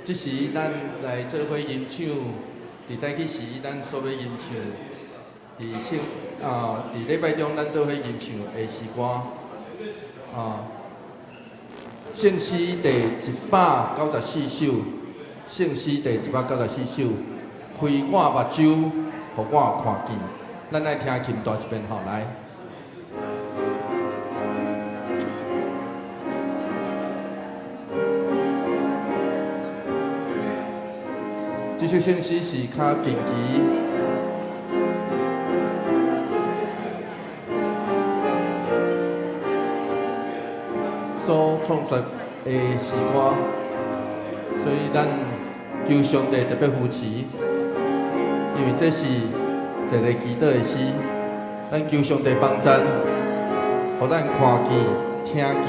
這時咱來做伙吟唱，佇早起時咱所欲吟唱，佇聖啊，佇禮拜中咱做伙吟唱的詩歌，啊，聖詩第194首，聖詩第194首，開我目睭，予我看見。咱來聽琴彈一遍吼，來。這首聖詩是較近期所創作的詩歌，所以咱求上帝特別扶持，因為這是一个祈禱的詩，咱求上帝幫贊，予咱看見、聽見，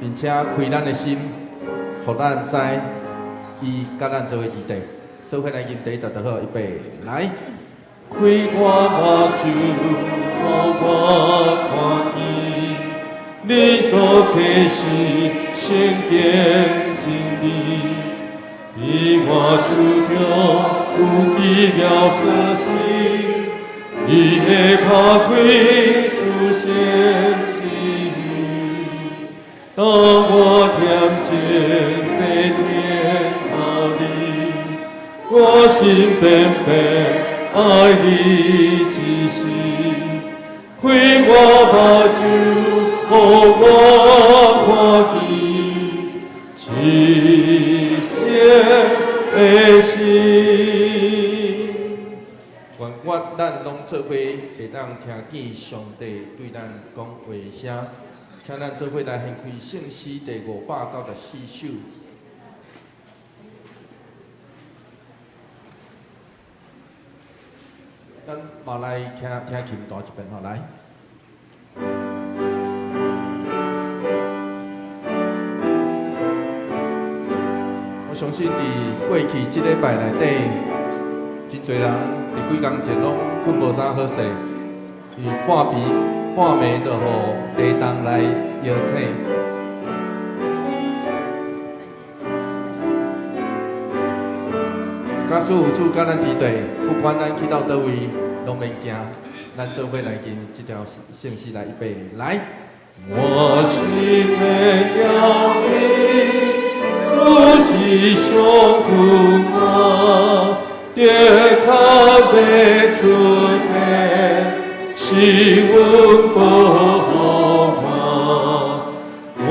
並且開咱的心，予咱知伊佮咱做伙佇底，做伙來吟第一節就好，預備來。開我目睭，予我看見，你所啟示聖經真理，佇我手中有奇妙鎖匙，你會拍開諸神之語，當我恬靜地聽候你，我心變變愛你之心，開我目睭，予我看見，至聖的心。願我咱攏做伙會當聽見上帝對咱講話聲，請咱做伙來掀開聖詩第594首。咱嘛來聽聽琴彈一遍吼，來。我相信佇過去這禮拜內底，真濟人佇幾工前攏睏無啥好勢，伊半暝半暝就予地動來搖醒。假使有主佮咱佇底，不管咱去到佗位，攏免驚。咱做伙來吟這條聖詩來預備來。我心免搖你，主是上顧我，跌跤欲出現，是阮保護我。我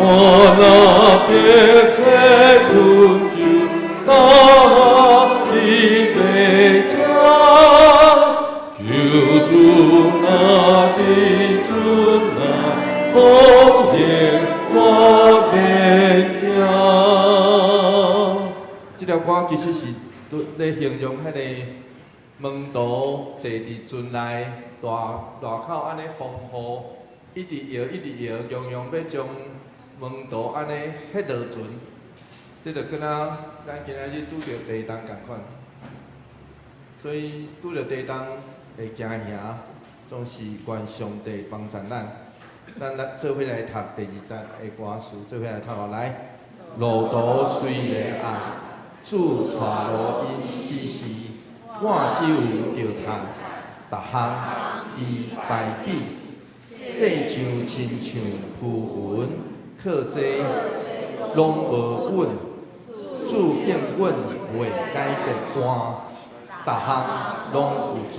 若別找困求，哪裡欲遮？求主若佇陣內，風言我免驚。這條歌其實是咧形容彼个門徒坐佇船內，大外口按呢風雨，一直搖一直搖，強強欲將門徒按呢彼落船，這就敢若咱今仔日拄著地動仝款，所以拄著地動會驚嚇，總是願上帝幫助咱。咱來做伙來讀第二節的歌詞，做伙來讀哦，來。路途雖然暗，主帶路𪜶之時，我只有著讀，逐項伊排比，世上親像浮雲，靠這攏無穩，主應允袂改變，換逐項攏有準。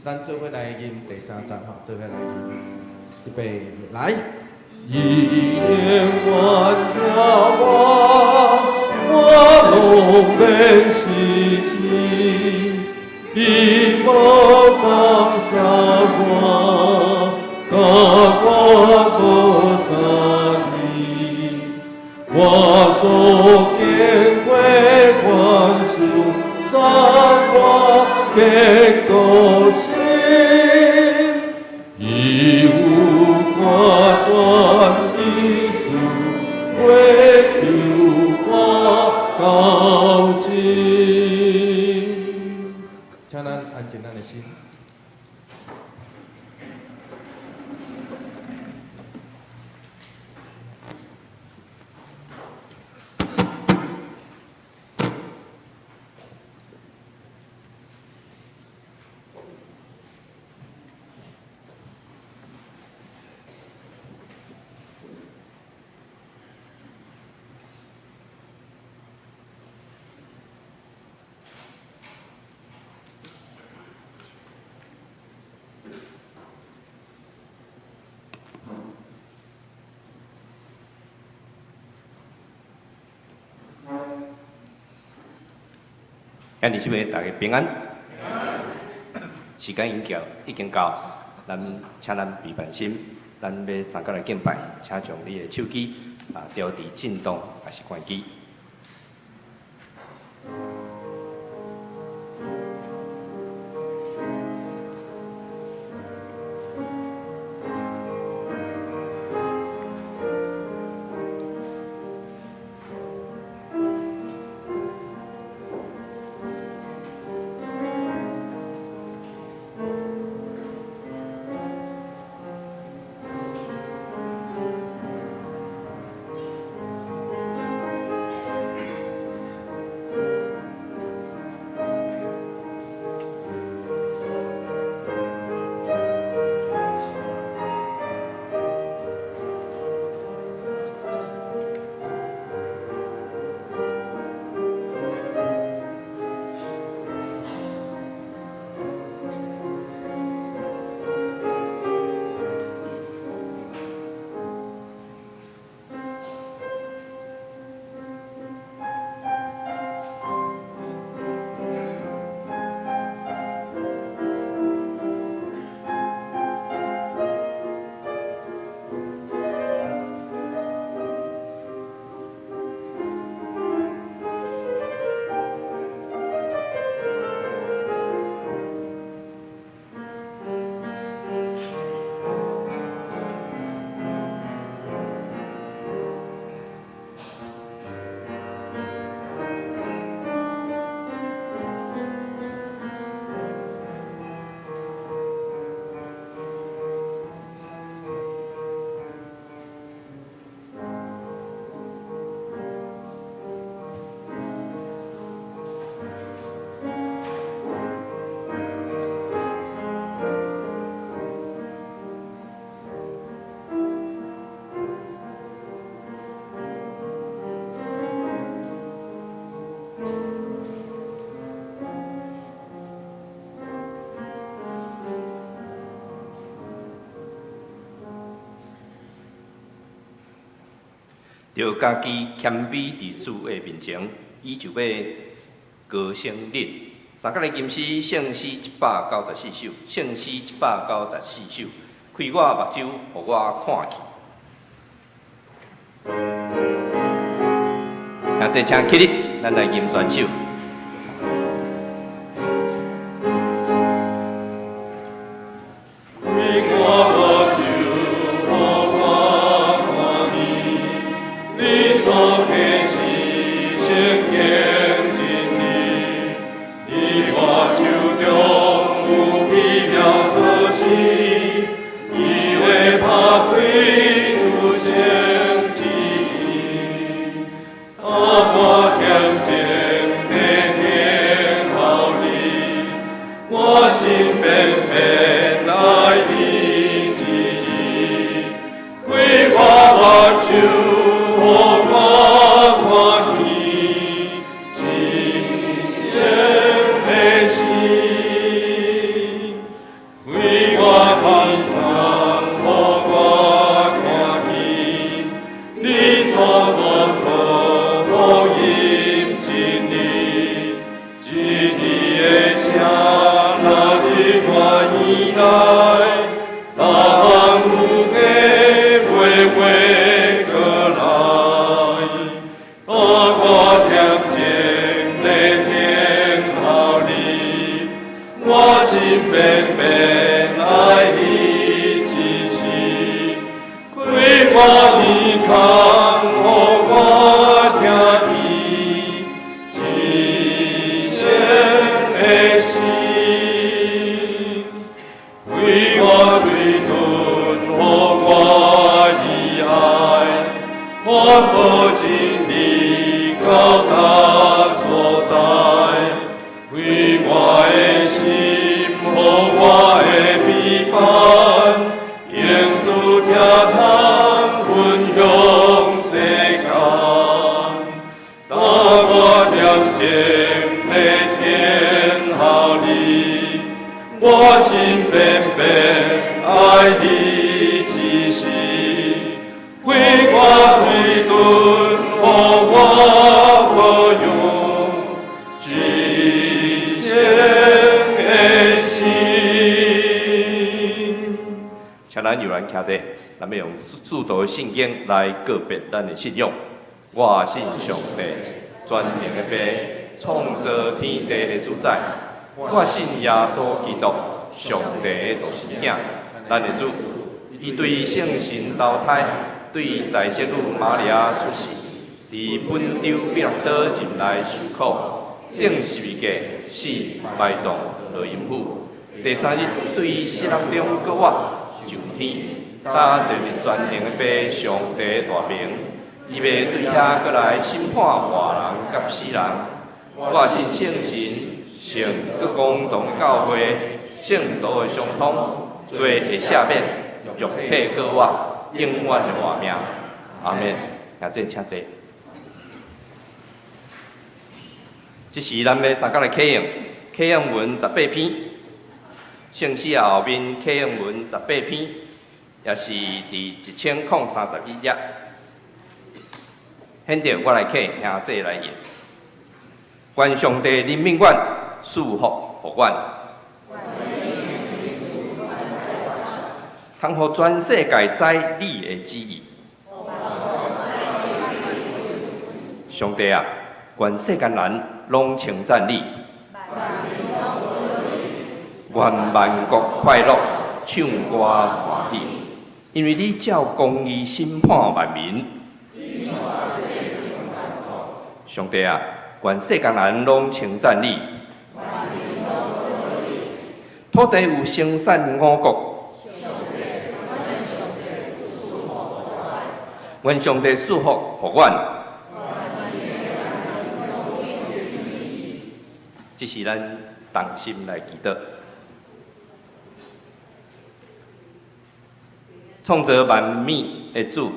咱做伙來吟第三節吼，做伙來吟，預備來。伊永遠疼我，我攏免失志，伊無放捨我，佮我無相離。我所經過凡事，怎我堅固心，伊有決斷意思，會救我到盡。請咱安靜咱的心。兄弟姊妹，大家平安。時間已經到，已經到，咱請咱備辦心，咱欲相共來敬拜，請將你的手機調佇震動，抑是關機。著家己謙卑佇主的面前，伊就欲高升恁。相仝來吟詩，聖詩194首，聖詩194首，開我目睭，予我看見。兄弟，請起立，咱來吟全首。開我目睭，予我看見，你所啟示聖經真理，佇我手中有奇妙鎖匙，伊會拍開諸聖旨意，教我恬靜地聽候你，我心變變愛你一時，開我目睭，予我看見真聖的心，開我耳孔，予我看見你所宣告福音真理，真理的聲若入我耳內，逐項有假袂回過來，教我恬靜地聽候你，我心變變愛你一時，開我耳孔，予我聽見至聖的詩，開我嘴唇，予我以愛，傳播真理到達所在，開我的心，予我會咱有人徛佇，咱欲用使徒的信經來告別咱的信仰。我信上帝，全能的父，創造天地的主宰。我信耶穌基督，上帝的獨生囝，咱的主。伊對聖神投胎，對在聖女瑪利亞出世，佇本丟彼拉多任內受苦，釘十字架，死，埋葬，落陰府。第三日對死人中閣活，上天，搭坐佇全能的父上帝大爿，伊欲對遐閣來審判活人佮死人。我信聖神，聖閣公同的教會，聖徒的相通，罪的赦免，肉體閣活，永遠的活命。阿們。兄弟請坐。這時咱欲相共來啟應，啟應文十八篇，聖詩的後面啟應文十八篇，也是佇1031頁。現在我來啟，兄弟來應。願上帝憐憫阮，賜福予阮，通予全世界知你的旨意。上帝啊，願世間人攏稱讚你，願萬國快樂，唱歌歡喜，因為你照公義審判萬民。上帝啊，願世間人攏稱讚你。土地有生產五穀。願上帝賜福予阮。這是咱同心來祈禱。創造萬物的主，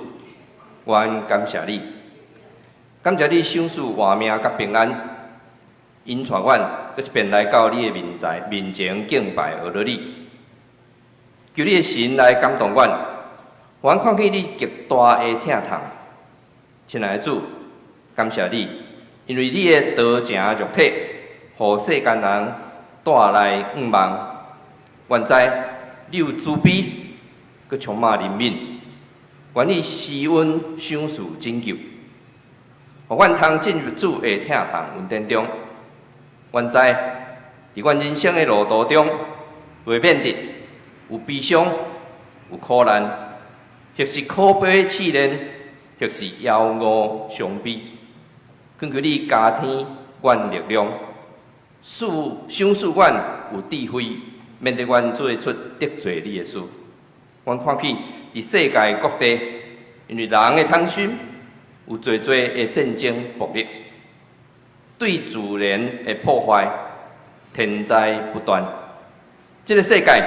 阮感謝你，感謝你賞賜活命佮平安，引帶阮閣一遍來到你的面前，面前敬拜阿羅你。求你的神來感動阮，予阮看見你極大的疼痛。親愛的主，感謝你，因為你的道成肉體，予世間人帶來向望。願知你有慈悲，閣充滿憐憫，願意施恩賞賜拯救，予阮通進入主的疼痛恩典中。願知佇阮人生的路途中，袂免得有悲傷、有苦難，或是可悲的試煉，或是枵餓傷悲。懇求你加添阮力量，賜賞賜阮有智慧，免得阮做出得罪你的事。阮看見佇世界各地，因為人的貪心，有濟濟的戰爭暴力，對自然的破壞，天災不斷。這个世界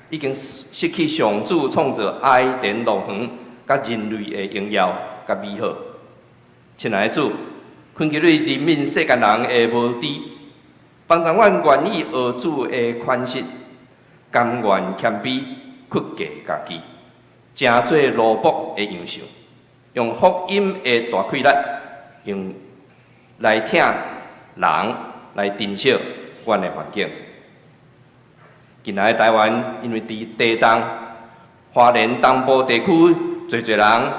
已經失去上主創造伊甸樂園，佮人類的榮耀佮美好。親愛的主，懇求你憐憫世間人的無知，幫助阮願意學主的款式，甘願謙卑，屈低家己，成做奴僕的樣式，用福音的大氣力，用來疼人，來珍惜阮的環境。近來台灣因為佇地動，花蓮東部地區濟濟人，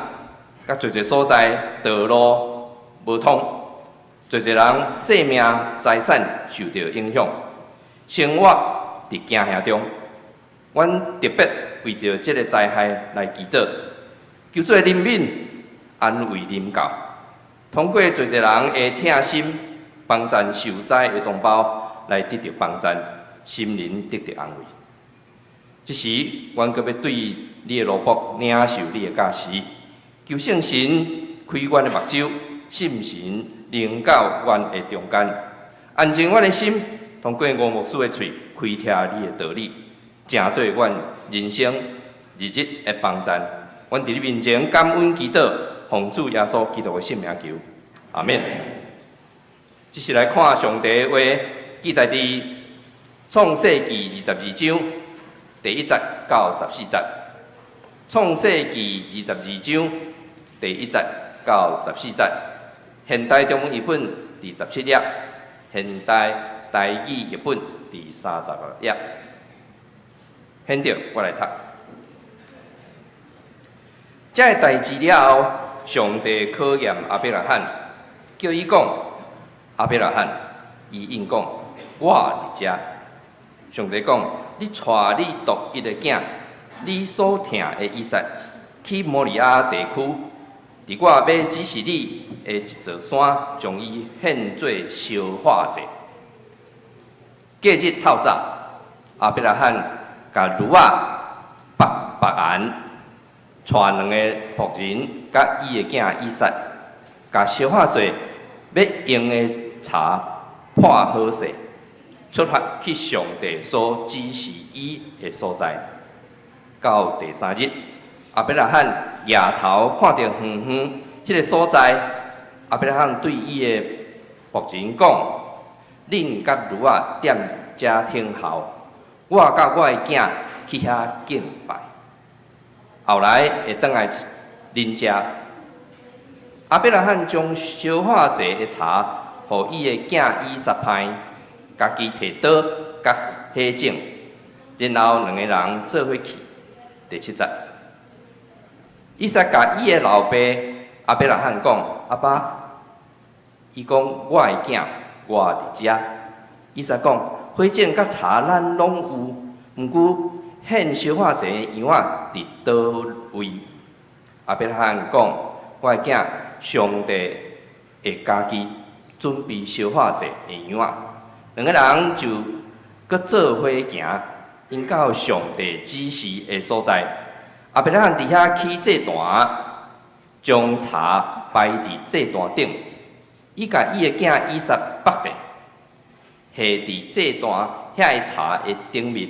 佮濟濟所在道路無通，濟濟人性命財產受著影響，生活佇驚嚇中。阮特別為著這个災害來祈禱，求主憐憫、安慰、臨到，通過濟濟人的疼心，幫贊受災的同胞來得著幫贊，心靈得著安慰。這時，阮閣欲對你的奴僕領受你的教示，求聖神開阮的目睭，信神臨到阮的中間，安靜阮的心，通過吳牧師的喙開聽你的道理，成做阮人生日日的幫贊。阮佇你面前感恩祈禱，奉主耶穌基督的聖名求，阿們。這是來看上帝的話，記載佇創世記22章第1節到14節。創世記22章第1節到14節，現代中文譯本佇17頁，現代台語譯本佇36頁。現在我來讀。這个代誌了後，上帝考驗亞伯拉罕，叫伊講：亞伯拉罕，伊應講：我佇遮。上帝講：你帶你獨一个囝，你所疼的以撒，去摩利亞地區，佇我欲指示你的一座山，將伊獻做燒化祭。隔日透早，亞伯拉罕共驢仔縛縛鞍，帶兩个僕人佮伊的囝以撒，共燒化祭欲用的柴破好勢，出發去上帝所指示伊的所在。到第三日，亞伯拉罕舉頭看著遠遠彼个所在，亞伯拉罕對伊的僕人講：恁佮驢仔踮遮等候，我佮我的囝去遐敬拜。後來會轉來恁遮。亞伯拉罕將燒化祭的柴，予伊的囝以撒攀，家己提刀佮火種，然後兩个人做伙去。第七節，以撒共伊的老爸亞伯拉罕講：阿爸，伊講我的囝，我佇遮。以撒講，火種佮柴咱攏有，毋過獻燒化祭的羊仔佇佗位？亞伯拉罕講：我的囝，上帝會家己準備燒化祭的羊仔。兩个人就閣做伙行，𪜶到上帝指示的所在。亞伯拉罕佇遐起祭壇，將柴擺佇祭壇頂，伊共伊的囝以撒縛著，繫佇祭壇遐个柴的頂面。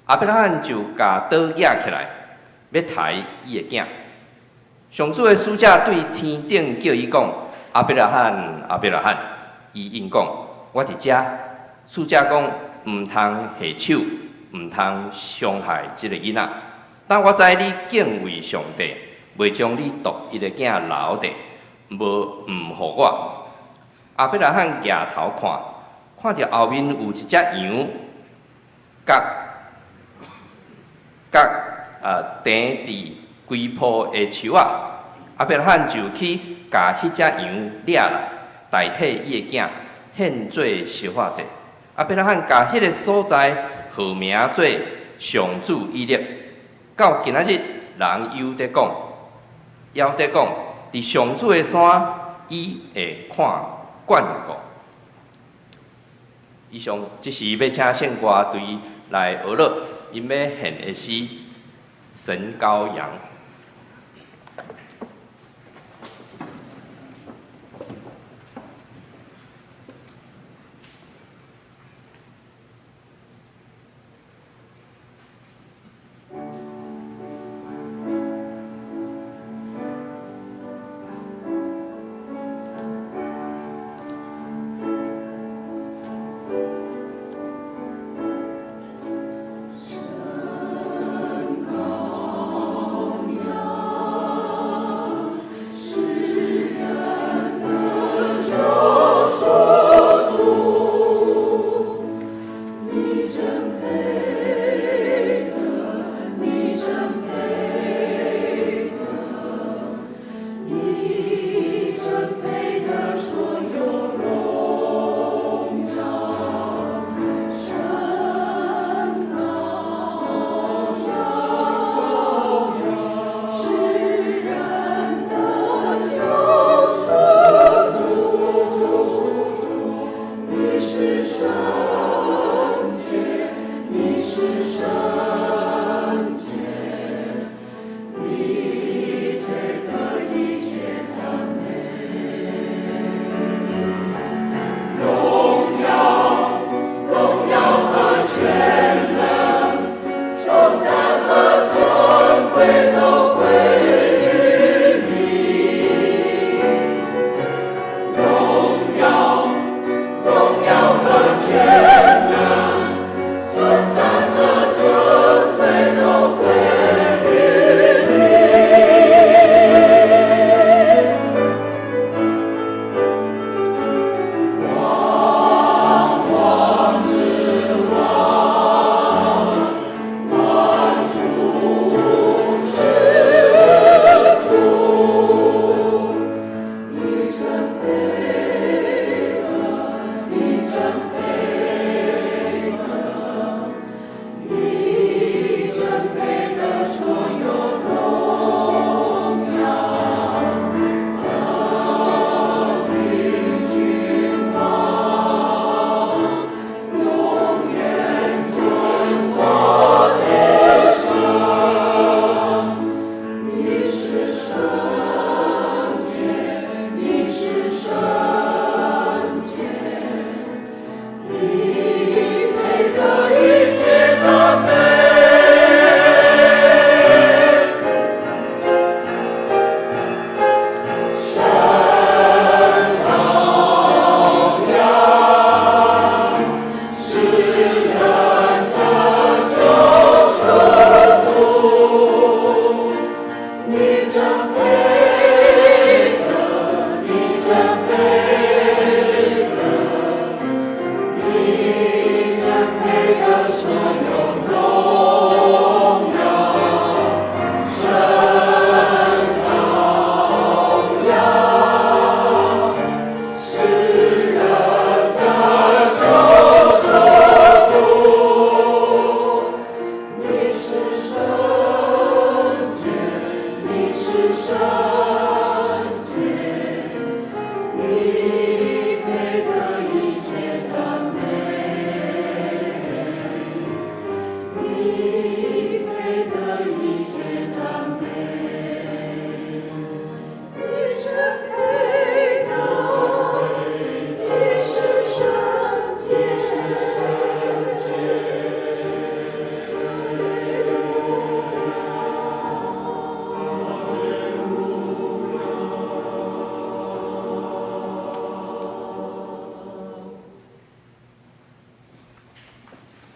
亞伯拉罕就共刀舉起來，欲刣伊的囝。上主的使者對天頂叫伊講：亞伯拉罕，亞伯拉罕，伊應講：我佇遮。使者講：毋通下手，毋通傷害這个囡仔。但我知你敬畏上帝，袂將你獨一个囝留著，無毋予我。亞伯拉罕舉頭看，看著後面有一隻羊，佮佮釘佇歸鋪的樹仔。亞伯拉罕就去共彼隻羊掠來，代替伊的囝獻做燒化祭。亞伯拉罕共彼个所在號名做上主以勒。到今仔日，人猶咧講，猶咧講，佇上主的山，伊會看眷顧。以上，這是欲請聖歌隊來學樂，𪜶欲獻的是神羔羊。神羔羊。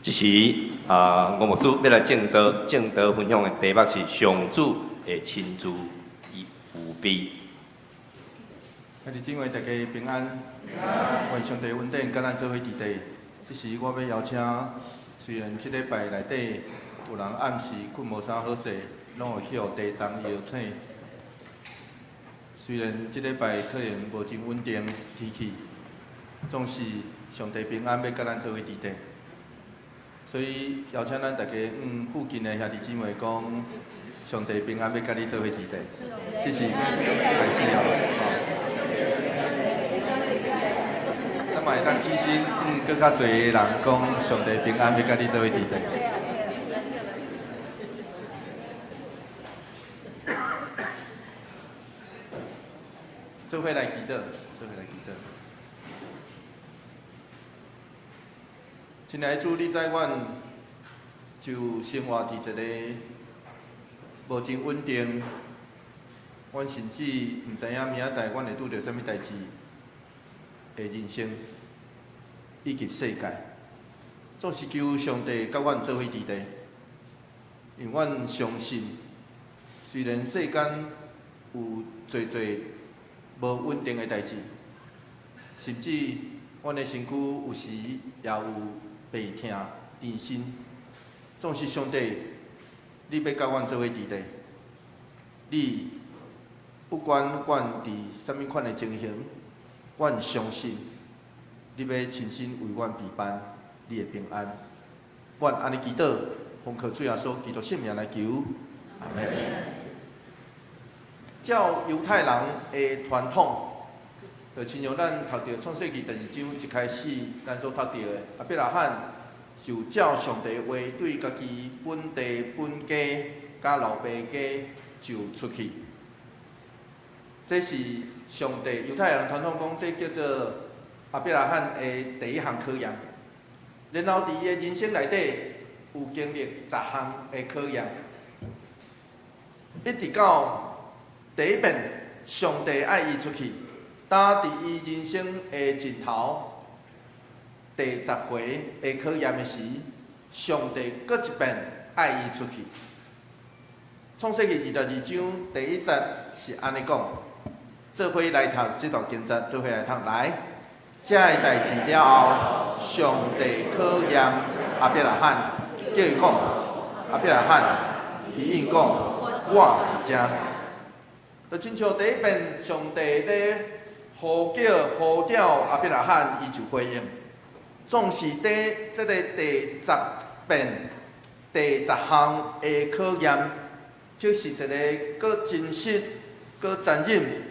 這時啊，吳牧師欲來證道，證道分享的題目是上主會親自預備。兄弟姊妹，大家平安。願上帝恩典佮咱做伙佇底。這時我欲邀請，雖然這禮拜內底有人暗時睏無啥好勢，攏會去予地動搖醒。雖然這禮拜可能無真穩定天氣，總是上帝平安欲佮咱做伙佇底。所以邀請咱大家，附近的兄弟姊妹講，上帝平安欲佮你做伙佇底。這是開始哦。咱嘛會當起身，閣較濟人講，上帝平安欲佮你做伙佇底。做伙來祈禱，做伙來祈禱。親愛的主，你知阮就生活佇一个無真穩定，阮甚至毋知影明仔載阮會拄著啥物代誌的人生以及世界，總是求上帝佮阮做伙佇底，因為阮相信，雖然世間有濟濟無穩定的代誌，甚至阮的身軀有時也有病痛纏身，總是上帝，你欲佮阮做伙佇底，你不管阮佇啥物款的情形，阮相信你欲親身為阮備辦你的平安。阮按呢祈禱，奉靠主耶穌基督聖名來求，阿們。照猶太人的傳統，就親像咱讀著創世記十二章一開始，咱所讀著的，亞伯拉罕就照上帝話，對家己本地本家佮老爸家就出去。這是上帝猶太人傳統講，這叫做亞伯拉罕的第一項考驗。然後佇伊的人生內底，有經歷十項的考驗，一直到第一遍上帝愛伊出去，當佇伊人生的盡頭，第十回的考驗的時，上帝閣一遍愛伊出去。創世記22章第一節是按呢講：做伙來讀這段經節，做伙來讀來。這个代誌了後，上帝考驗亞伯拉罕，叫伊講：亞伯拉罕，伊應講：我佇遮。就親像第一遍上帝咧呼叫呼召亞伯拉罕，伊就回應。總是佇這个第十遍、第十項的考驗，就是一个閣真實、閣殘忍、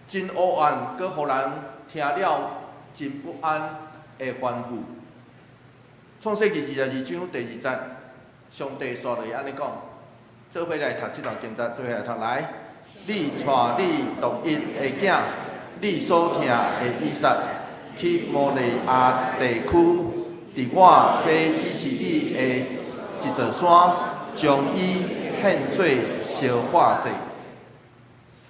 真黑暗、閣予人聽了真不安的吩咐。創世記22章第二節，上帝煞落去按呢講：做伙來讀這段經節，做伙來讀來。你帶你獨一的囝，你所疼的以撒，去摩利亞地區，佇我欲指示你的一座山，將伊獻做燒化祭。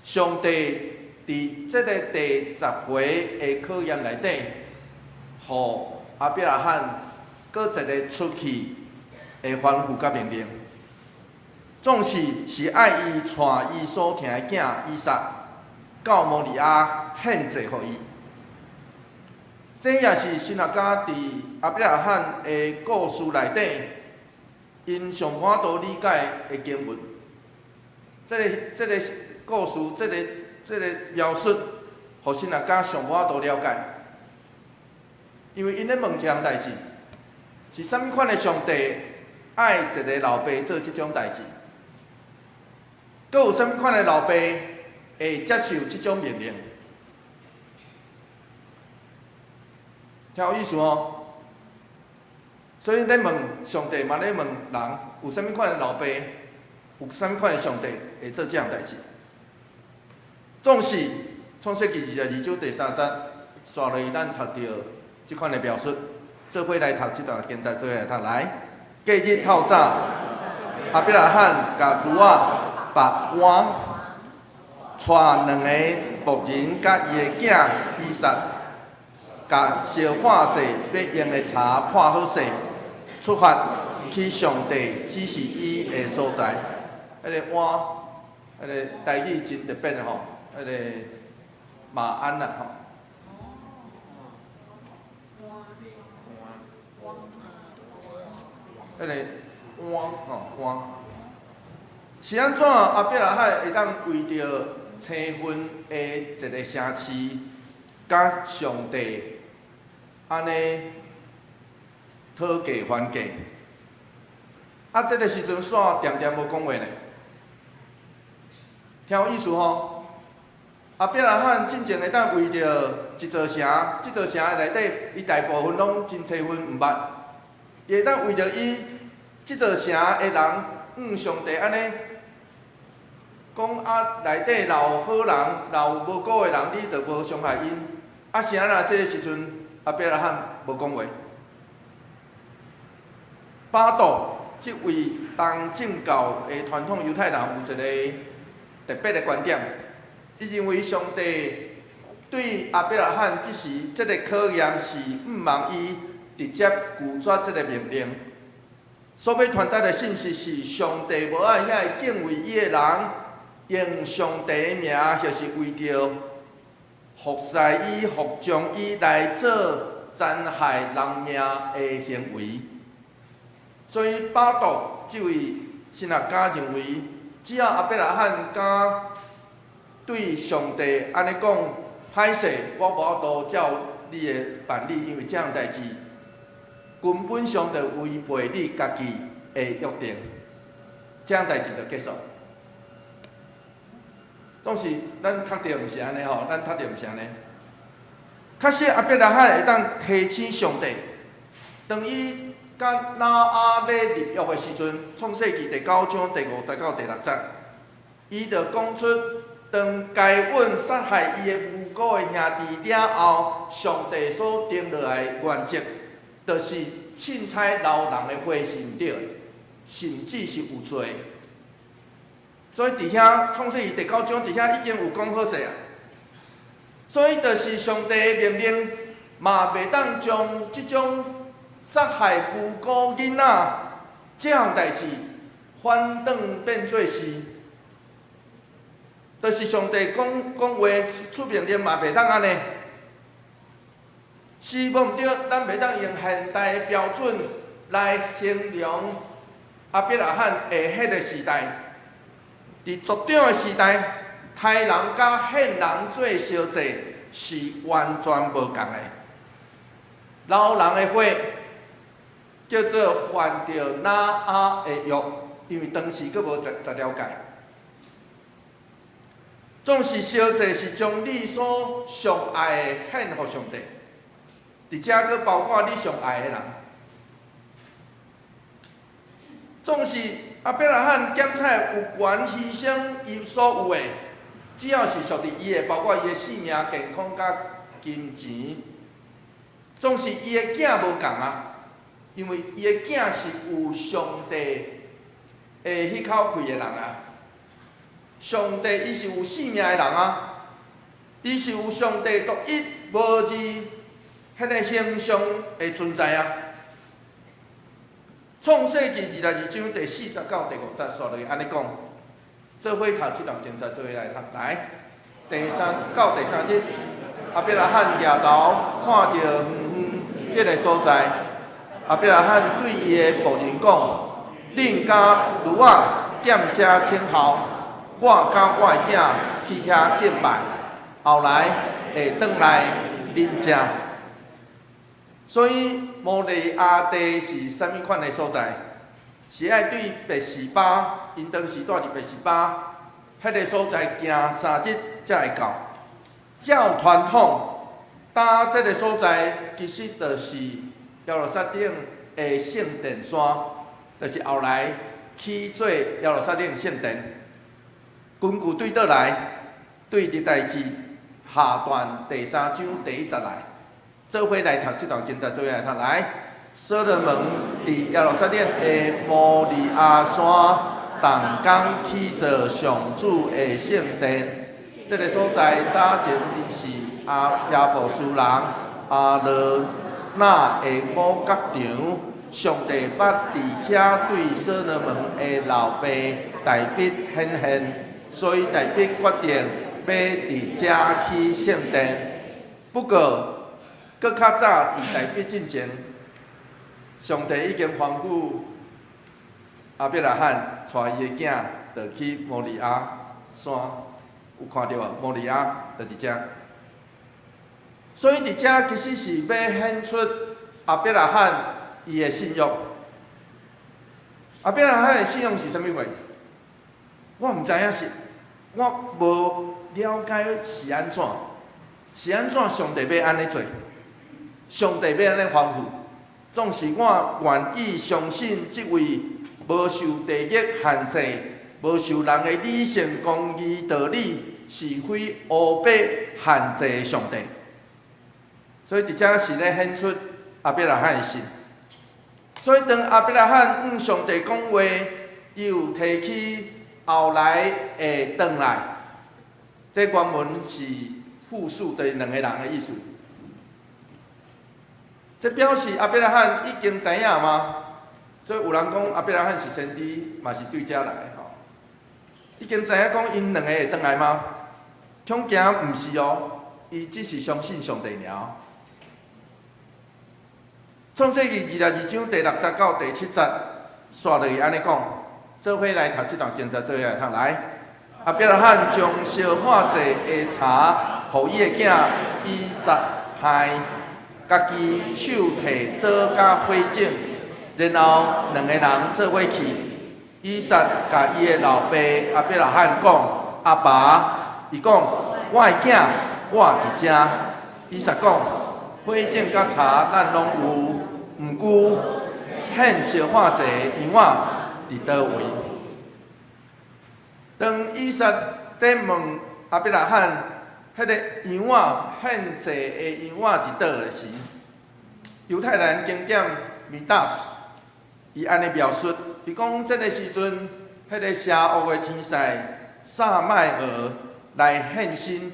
上帝佇這个第十回的考驗內底，予亞伯拉罕閣一个出去的吩咐佮命令，總是是愛伊帶伊所疼的囝以撒到摩利亞獻祭予伊。這也是神學家佇亞伯拉罕的故事內底，𪜶上無法度理解的經文。這个故事，這个描述，予神學家上無法度了解，因為𪜶咧問一項代誌，是啥物款的上帝愛一个老爸做這種代誌？閣有啥物款的老爸會接受這種命令？聽有意思哦。所以咧問上帝，嘛咧問人，有啥物款的老爸，有啥物款的上帝會做這項代誌？總是創世記22章第三節，煞落去咱讀著這款的描述，做伙來讀這段經節，做伙來讀來。隔日透早，亞伯拉罕共驢仔縛鞍，帶兩个僕人佮伊的囝以撒，共燒化祭欲用的柴破好勢，出發去上帝指示伊的所在。彼个碗，彼个台語真特別的吼，彼個馬鞍啊吼。彼个碗吼碗，是按怎亞伯拉罕會當為著青分的一個城市，佮上帝按呢討價還價？啊，這个時陣煞恬恬無講話呢？聽有意思吼？亞伯拉罕進前會當為著一座城，這座城內底，伊大部分攏真濟份毋捌，伊會當為著伊這座城的人，向上帝按呢講啊，內底若有好人，若有無辜的人，你就無傷害𪜶。啊，是按怎這个時陣，亞伯拉罕無講話。巴杜這位東正教的傳統猶太人有一个特別的觀點，伊認為上帝對亞伯拉罕這時這个考驗是毋茫伊直接拒絕這个命令。所欲傳達的信息是，上帝無愛遐个敬畏伊的人用上帝的名，或是為著服侍伊、服從伊來做殘害人命的行為。所以巴杜這位神學家認為，只要亞伯拉罕敢對上帝按呢講，歹勢，我無法度照你的辦理，因為這項代誌根本上就違背你家己的約定，這項代誌就結束。總是咱讀著毋是按呢吼，咱讀著毋是按呢。確實亞伯拉罕會當提醒上帝，當伊佮挪亞咧立約的時陣，創世記第九章第五節到第六節，伊就講出當該隱殺害伊的無辜的兄弟了後，上帝所定落來的原則，就是凊彩流人的血是毋對的，甚至是有罪。所以佇遐創世記第九章佇遐已經有講好勢啊。所以就是上帝的命令，嘛袂當將這種殺害無辜囡仔這項代誌反轉變做是，就是上帝講講話出命令嘛袂當按呢。是無毋對，咱袂當用現代的標準來形容亞伯拉罕的彼个時代。佇族長的時代，刣人佮獻人做燒祭是完全無仝的。流人的血叫做犯著挪亞的約，因為當時閣無十條誡。總是燒祭是將你所上愛的獻予上帝，佇遮閣包括你上愛的人。總是亞伯拉罕檢採有權犧牲伊所有的，只要是屬佇伊的，包括伊的性命、健康佮金錢。總是伊的囝無仝啊，因為伊的囝是有上帝的彼口氣的人啊。上帝伊是有性命的人啊，伊是有上帝獨一無二彼个形象的存在啊。創世記22章第四節到第五節，煞落去按呢講，做伙讀這段經節，做伙來讀。來，第三到第三節，亞伯拉罕舉頭看著遠遠彼个所在，亞伯拉罕對伊的僕人講：恁佮驢仔踮遮等候，我佮我的囝去遐敬拜，後來會轉來恁遮。所以摩利亞地是啥物款的所在？是愛對別是巴，𪜶當時住佇別是巴，彼个所在行3日才會到。照傳統，搭這个所在其實就是耶路撒冷的聖殿山，就是後來起做耶路撒冷聖殿。根據對倒來，對歷代志下段第三章第一節來。做伙來讀這段經節，做伙來讀來。所羅門佇耶路撒冷的摩利亞山動工起造上主的聖殿，這个所在早前是阿耶布斯人亞羅那的五角場。上帝捌佇遐對所羅門的老爸大衛顯現，所以大衛決定欲佇遮起聖殿。不過，閣較早佇大衛進前，上帝已經吩咐亞伯拉罕帶伊的囝就去摩利亞山，有看著無？摩利亞就佇遮。所以佇遮其實是欲顯出亞伯拉罕伊的信仰。亞伯拉罕的信仰是啥物貨？我毋知影是，我無了解是按怎，是按怎上帝欲按呢做，上帝欲按呢吩咐，總是我願意相信這位無受地域限制、無受人的理性、公義、道理、是非、烏白限制的上帝。所以佇遮是咧顯出亞伯拉罕的信。所以當亞伯拉罕向上帝講話，伊有提起後來會轉來。這原文是複數的兩個人的意思。這表示亞伯拉罕已經知影嗎？所以有人講亞伯拉罕是先知，嘛是對遮來的吼。已經知影講𪜶兩個會轉來嗎？恐驚毋是哦，伊只是相信上帝爾。創世記22章第六節到第七節，煞落去按呢講，做伙來讀這段經節，做伙來讀來。亞伯拉罕將燒火祭的柴，予伊的囝以撒烘，家己手提刀佮火種，然後兩个人做伙去。以撒共伊的老爸亞伯拉罕講：“阿爸。”伊講：“我的囝，我佇遮。”以撒講：“火種佮柴咱攏有，毋過獻燒火祭的羊仔佇佗位？”當以撒咧問亞伯拉罕，彼个羊仔獻祭的羊仔佇佗的時，猶太人經典米達斯，伊按呢描述，伊講這个時陣，彼个邪惡的天使撒麥爾來現身，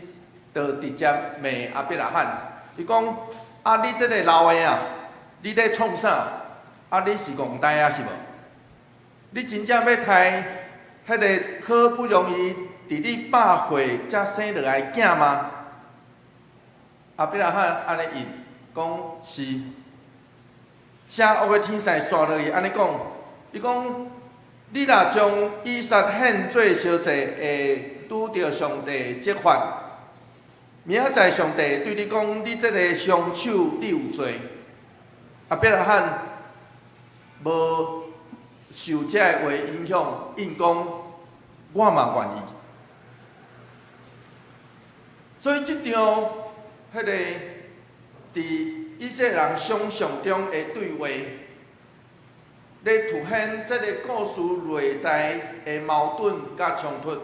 就直接罵亞伯拉罕。伊講：啊，你這个老的啊，你咧創啥？啊，你是戇呆啊是無？你真正欲刣彼个好不容易佇你100歲才生落來的囝嗎？亞伯拉罕按呢應，講是。邪惡的天使煞落去按呢講，伊講：你若將以撒獻做燒祭，會拄著上帝責罰。明仔載上帝對你講，你這个兇手，你有罪。亞伯拉罕無受這个話影響，應講我嘛願意。所以這場彼个佇以色列人想象中的對話，咧凸顯這个故事內在的矛盾佮衝突。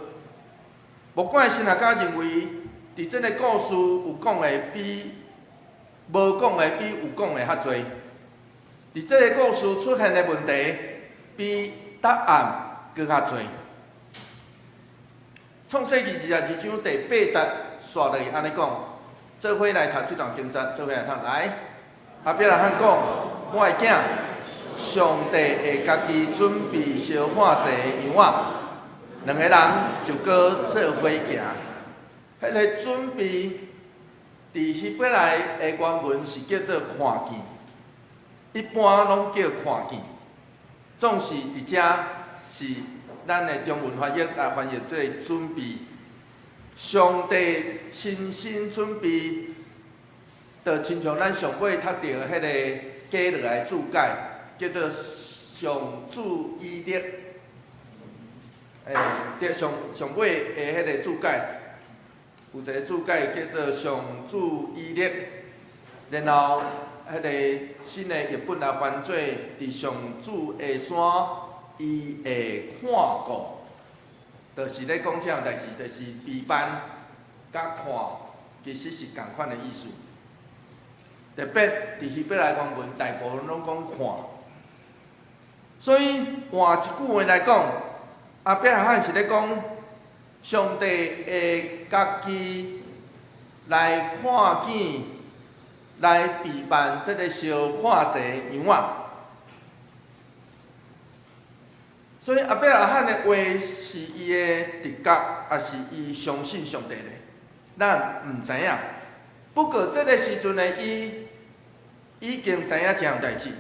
無怪神學家認為，佇這个故事有講的比無講的比有講的較濟。佇這个故事出現的問題，比答案閣較濟。創世記22章第八節，煞落去按呢講，做伙來讀這段經節，做伙來讀來。亞伯拉罕講：我的囝，上帝會家己準備燒火祭的羊仔，兩個人就閣做伙行。彼个準備，佇希伯來的原文是叫做看見，一般攏叫看見，總是佇遮是咱的中文翻譯來翻譯做準備。上帝親身準備，就親像咱上尾讀著彼个加落來注解，叫做上主以勒。對，上上尾的彼个注解，有一个注解叫做上主以勒，然後彼个新的譯本來翻做佇上主的山，伊會看顧，就是咧講這樣代誌，就是備辦佮看，其實是仝款的意思。特別佇希伯來原文，大部分攏講看。所以換一句話來講，亞伯拉罕是咧講，上帝會家己來看見，來備辦這个燒火祭的羊仔。所以亞伯拉罕的話是伊的直覺，抑是伊相信上帝咧？咱毋知影。不過這个時陣的伊已經知影這項代誌。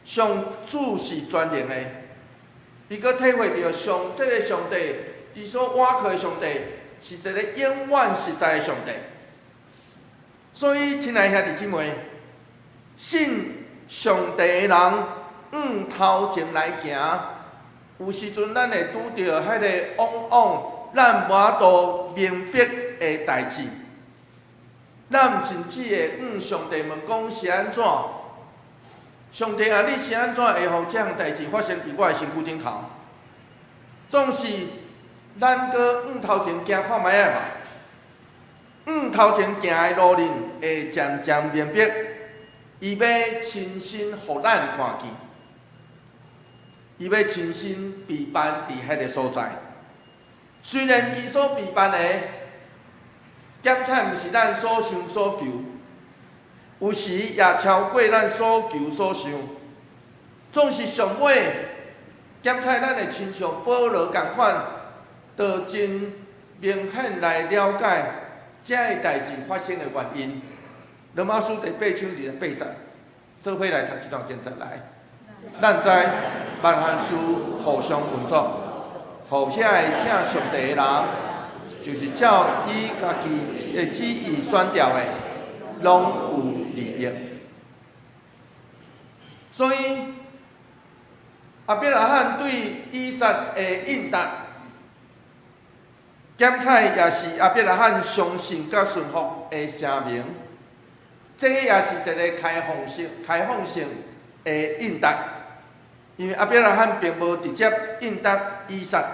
上主是全能的，伊閣體會著上這个上帝，伊所倚靠的上帝是一个永遠實在的上帝。所以，親愛兄弟姊妹，信上帝的人向頭前來行，有時陣咱會拄著彼个往往咱無法度明白的代誌，咱甚至會向上帝問講是按怎？上帝啊，你是按怎會予這項代誌發生佇我的身軀頂頭？總是咱閣向頭前行看覓仔吧。向頭前行的路裡，會漸漸明白，伊欲親身予咱看見，伊欲親身備辦佇彼个所在。雖然伊所備辦的檢採毋是咱所想所求，有時也超過咱所求所想。總是上尾檢採咱會親像保羅仝款，就真明顯來了解這个代誌發生的原因。羅馬書第八章二十八節，做伙來讀這段經節來。咱知萬項事互相運作，予遐个疼上帝的人，就是照伊家己的旨意選召的，攏有利益。所以，亞伯拉罕對以撒的應答，檢採也是亞伯拉罕相信佮順服的聲明。這也是一个開放性的應答，因為亞伯拉罕並無直接應答以撒。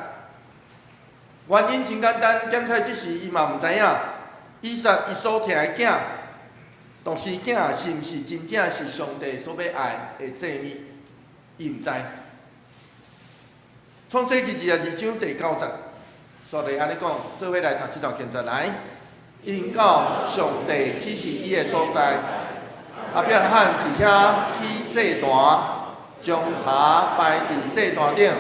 原因真簡單，檢採這時伊嘛毋知影，以撒伊所疼的囝，獨生囝是毋是真正是上帝所欲愛的祭物，伊毋知。創世記22章第九節，煞來按呢講，做伙來讀這段經節來。因到上帝指示伊的所在，亞伯拉罕佇遐起祭壇，將柴擺佇祭壇頂，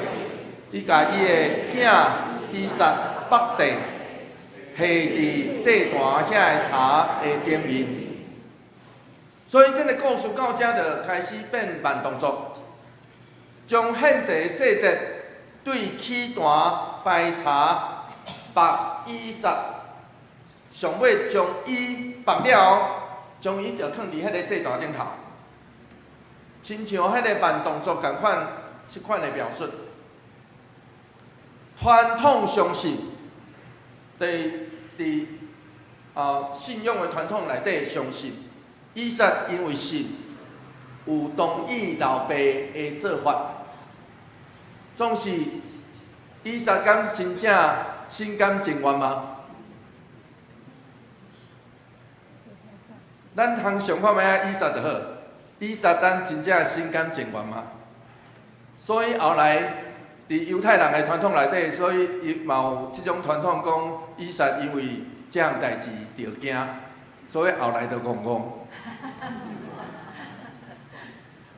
伊共伊的囝以撒縛地，繫佇祭壇遐的柴的頂面。所以，這个故事到這就開始變慢動作，將獻祭細節對起壇擺柴縛以撒，上尾將伊縛了，將伊就囥佇彼个祭壇頂頭，親像彼个慢動作仝款，這款的描述。傳統相信，佇信仰的傳統內底相信，以撒因為信，有同意老爸的做法，總是以撒敢真正心甘情願嗎？咱通想看覓仔以撒就好，以撒敢真正心甘情願嗎？所以後來佇猶太人的傳統內底，所以伊嘛有這種傳統講，以撒因為這項代誌著驚，所以後來就戇戇。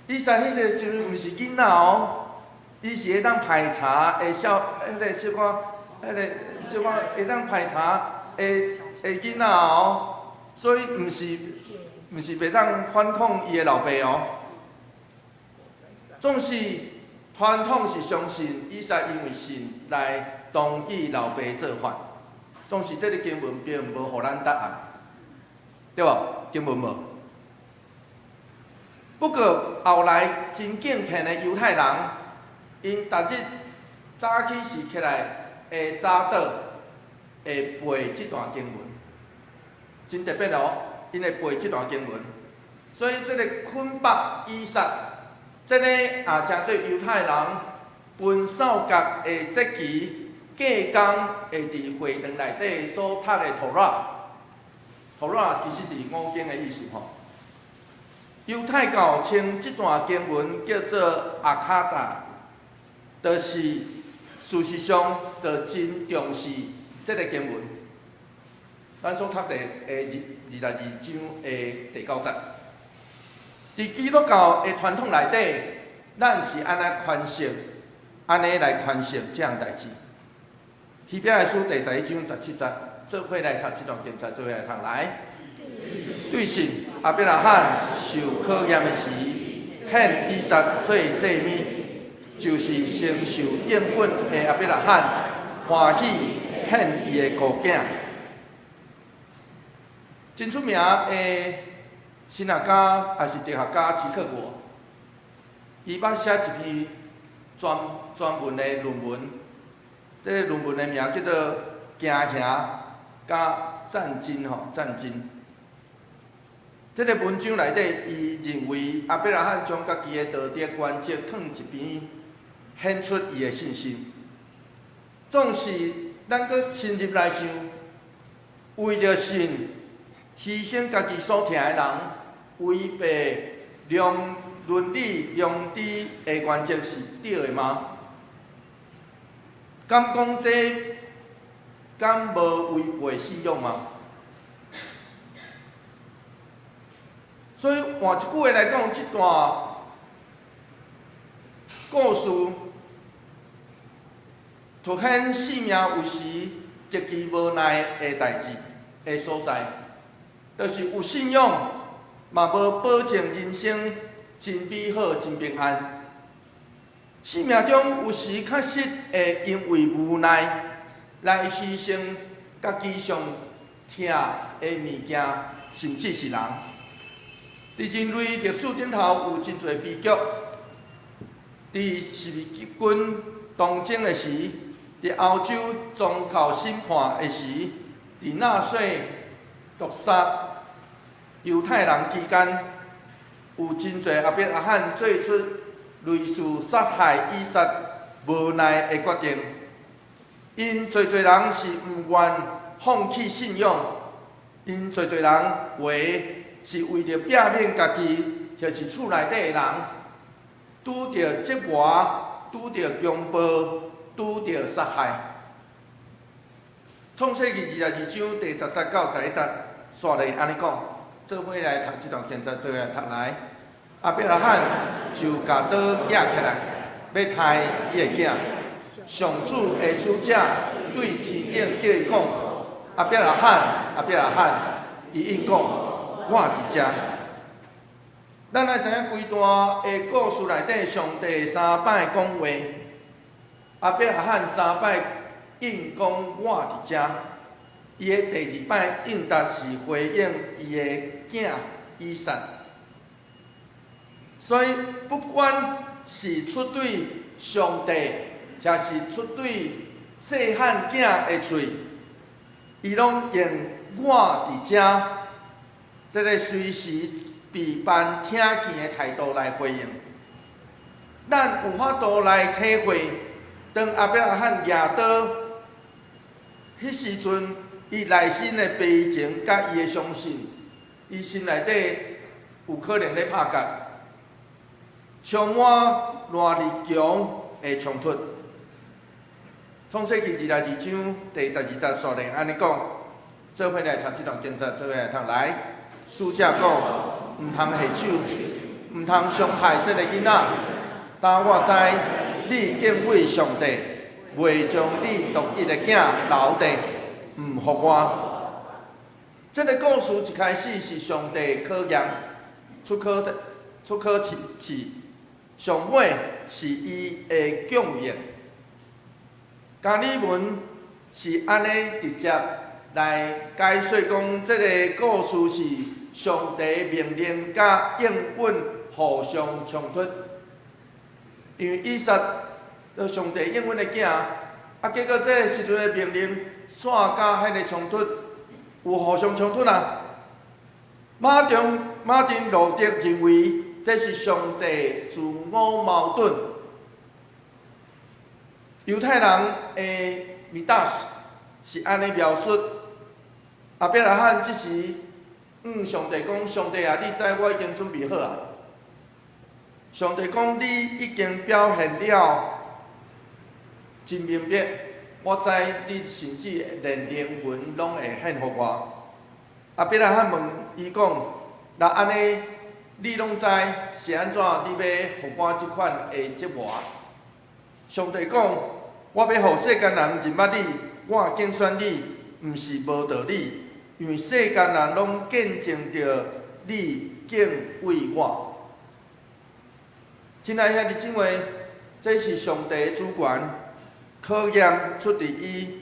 以撒彼個時陣毋是囡仔哦，伊是會當排柴的少，彼個小可，彼個小可會當排柴的囡仔哦。所以毋是袂當反抗伊的老爸哦。總是傳統是相信以撒因為信來同意老爸做法。總是這个經文並無予咱答案，對無？經文無。不過後來真敬虔的猶太人，𪜶逐日早起時起來會早禱，會背這段經文。真特別哦，𪜶會背這段經文，所以這个捆縛以撒，這个也誠濟猶太人分掃角的節期，隔工會佇會堂內底所讀的妥拉，妥拉其實是五經的意思吼。猶太教稱這段經文叫做阿卡達，就是事實上就真重視這个經文。咱所讀的22章的第九節，佇基督教的傳統內底，咱是按怎詮釋按呢來詮釋這項代誌。希伯來書第11章17節，做伙來讀這段經節，做伙來讀來。對信亞伯拉罕受考驗的時，獻以撒做祭物，就是承受應允的亞伯拉罕歡喜獻伊的孤囝。真出名的神學家，也是哲學家齊克果，伊捌寫一篇專專門的論文，這个論文的名叫做《驚嚇佮戰驚》吼，戰驚。這个文章內底，伊認為亞伯拉罕將家己的道德原則囥一邊，顯出伊的信心。總是咱閣深入來想，為著信犧牲家己所疼的人，違背良倫理良知的原則是對的嗎？敢講這敢無違背信仰嗎？所以換一句話來講，這段故事凸顯生命有時極其無奈的代誌的所在，就是有信仰，嘛無保證人生真美好、真平安。生命中有時確實會因為無奈來犧牲家己上疼的物件，甚至是人。佇人類歷史頂頭有真濟悲劇。佇十字軍東征的時，佇歐洲宗教審判的時，佇納粹毒殺猶太人期間，有真濟亞伯拉罕做出類似殺害以撒無奈的決定。𪜶濟濟人是毋願放棄信仰，𪜶濟濟人為是為著避免家己或是厝內底的人拄著折磨、拄著強暴、拄著殺害。創世記22章第10節到11節，煞來按呢講，做伙來讀這段經節，做伙來讀來。亞伯拉罕就共刀攑起來，欲刣伊的囝。上主的使者對天頂叫伊講：亞伯拉罕，亞伯拉罕，伊應講：我佇遮。咱愛知影規段的故事內底，上帝三擺講話，亞伯拉罕三擺應講我佇遮。伊的第二擺應答是回應伊的囝以撒。所以，不管是出對上帝，抑是出對細漢囝的喙，伊攏用我佇遮，這个隨時備辦聽見的態度來回應。咱有法度來體會，當亞伯拉罕舉刀，彼時陣，伊內心的悲情佮伊的相信，伊心內底有可能咧拍結，充滿偌力強的衝突。創世記22章第12節煞來按呢講，做伙來讀這段經節，做伙來讀來。使者講，毋通下手，毋通傷害這个囡仔。當我知你敬畏上帝，袂將你獨一的囝留佇，毋予我。這个故事一開始是上帝考驗，出考出考試試，上尾是伊的供應。加爾文是按呢直接來解說講，這个故事是上帝命令佮應允互相衝突。因為以撒做上帝應允的囝，啊，結果這个時陣的命令煞佮彼个衝突有互相衝突啊。馬丁路德認為這是上帝自我矛盾。猶太人的米達斯是按呢描述，亞伯拉罕這時向上帝講：上帝啊，你知我已經準備好啊。上帝講：你已經表現了真明白，我知你甚至連靈魂攏會獻予我。亞伯拉罕問伊講：若按呢，你攏知是按怎？你欲予我這款的折磨？上帝講：我欲予世間人認捌你，我揀選你，毋是無道理，因為世間人攏見證著你敬畏我。親愛兄弟姊妹，這是上帝的主權，考驗出佇伊，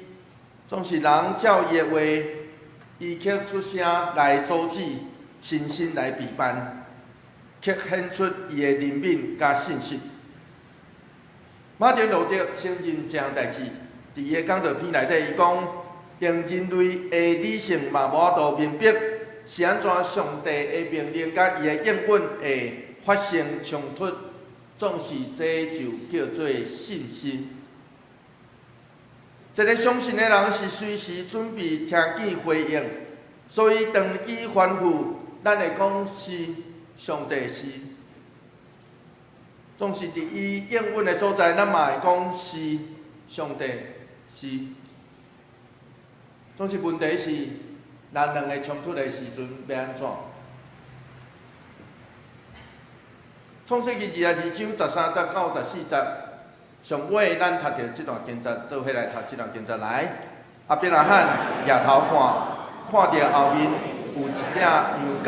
總是人照伊的話，伊卻出聲來阻止，親身來備辦，卻顯出伊的憐憫佮信實。馬丁路德承認這項代誌，佇伊的講道篇內底，伊講用人類的理性嘛無法度明白是按怎上帝的命令佮伊的應允會發生衝突，總是這就叫做信心。一個相信的人是隨時準備聽見回應，所以當伊吩咐，咱會講是，上帝是。總是佇伊應允的所在，咱嘛會講是，上帝是。總是問題是，咱兩個衝突的時陣欲按怎？創世記22章13節到14節，上尾咱讀著這段經節，做伙來讀這段經節來。亞伯拉罕舉頭看，看著後面有一隻羊犅，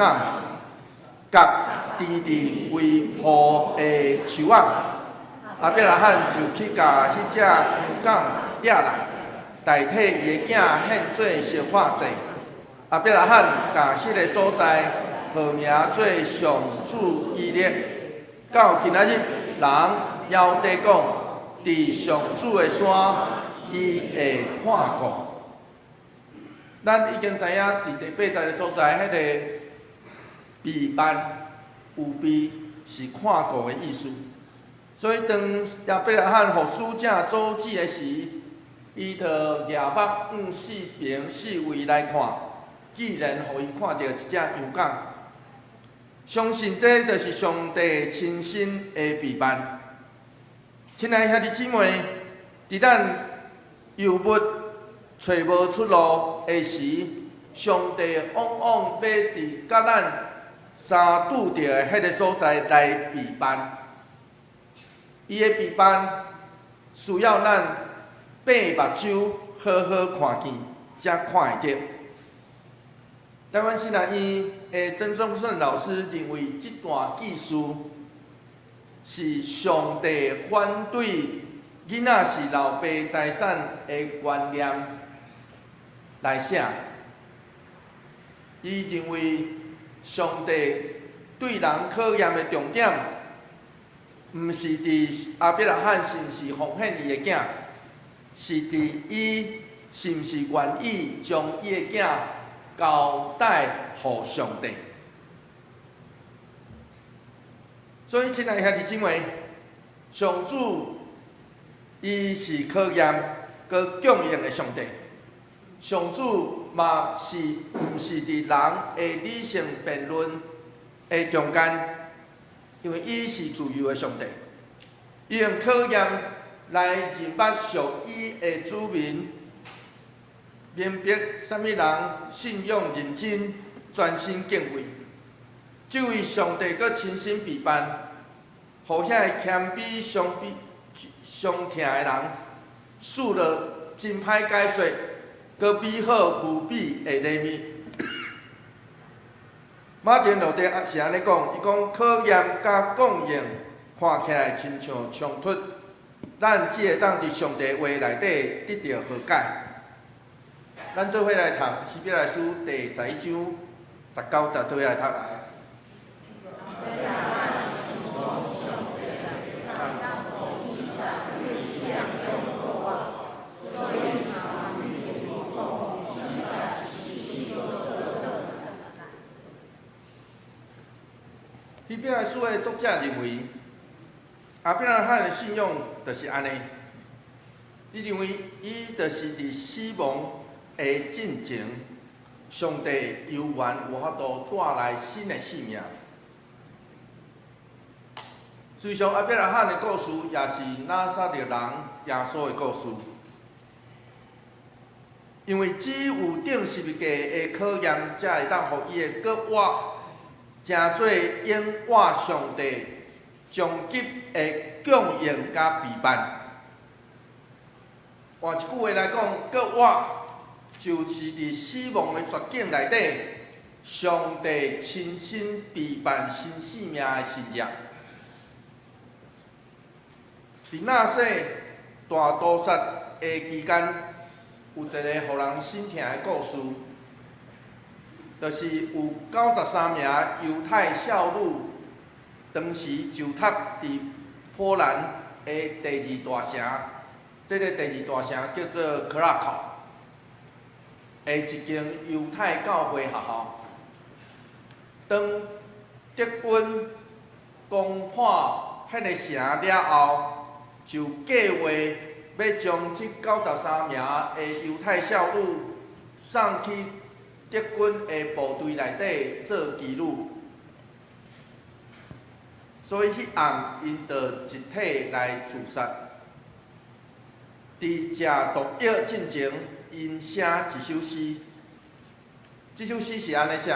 角纏佇圍抱的樹仔。亞伯拉罕就去共彼隻羊犅掠來，代替伊的囝獻做燒化祭。亞伯拉罕共彼个所在號名做上主以勒。到今仔日，人猶佇講，佇上主的山，伊會看顧。咱已經知影，佇第八節的所在，彼個備辦預備是看顧的意思。所以當亞伯拉罕予使者阻止的時，伊就舉目向四邊四圍來看，居然予伊看著一隻羊犅。相信這就是上帝親身的備辦。親愛兄弟姊妹，佇咱猶豫揣無出路的時，上帝往往欲佇佮咱相拄著的彼个所在來備辦。伊的備辦需要咱閉目睭好好看見，才看會著。台灣神學院的曾宗勝老師認為，這段記事是上帝反對囡仔是老爸財產的觀念來寫。伊認為上帝對人考驗的重點，毋是佇亞伯拉罕是毋是奉獻伊的囝，是佇伊是毋是願意將伊的囝交代予上帝。所以，親愛兄弟姊妹，上主伊是考驗閣供應的上帝。上主嘛是毋是佇人的理性辯論的中間，因為伊是自由的上帝，伊用考驗來認捌屬伊的子民，明白啥物人信仰認真、專心敬畏。這位上帝閣親身備辦，予遐个謙卑、傷悲、傷疼的人，賜落真歹解說、閣美好無比的禮物。馬丁路德也是按呢講，伊講考驗佮供應看起來親像衝突，咱只會當佇上帝話內底得著和解。咱做伙來讀希伯來書第11章19節，做伙來讀來。希伯來書的作者認為，亞伯拉罕的信仰就是按呢。伊認為伊就是佇死亡的進前，上帝猶原有法度帶來新的生命。事實上，亞伯拉罕的故事也是拿撒勒人耶穌的故事。因為只有釘十字架的考驗，才會當予伊會閣活，成做永活上帝終極的供應佮備辦。換一句話來講，閣我就是佇死亡的絕境內底，上帝親身備辦新生命的神跡。佇納粹大屠殺的期間，有一個予人心疼的故事，就是有93名猶太少女，當時就讀佇波蘭的第二大城，這个第二大城叫做克拉考的一間猶太教會學校。當德軍攻破彼个城了後，就計劃欲將這93名的猶太少女送去德軍的部隊內底做妓女。所以彼暗𪜶就集體來自殺。佇食毒藥進前，𪜶寫一首詩。這首詩是按呢寫：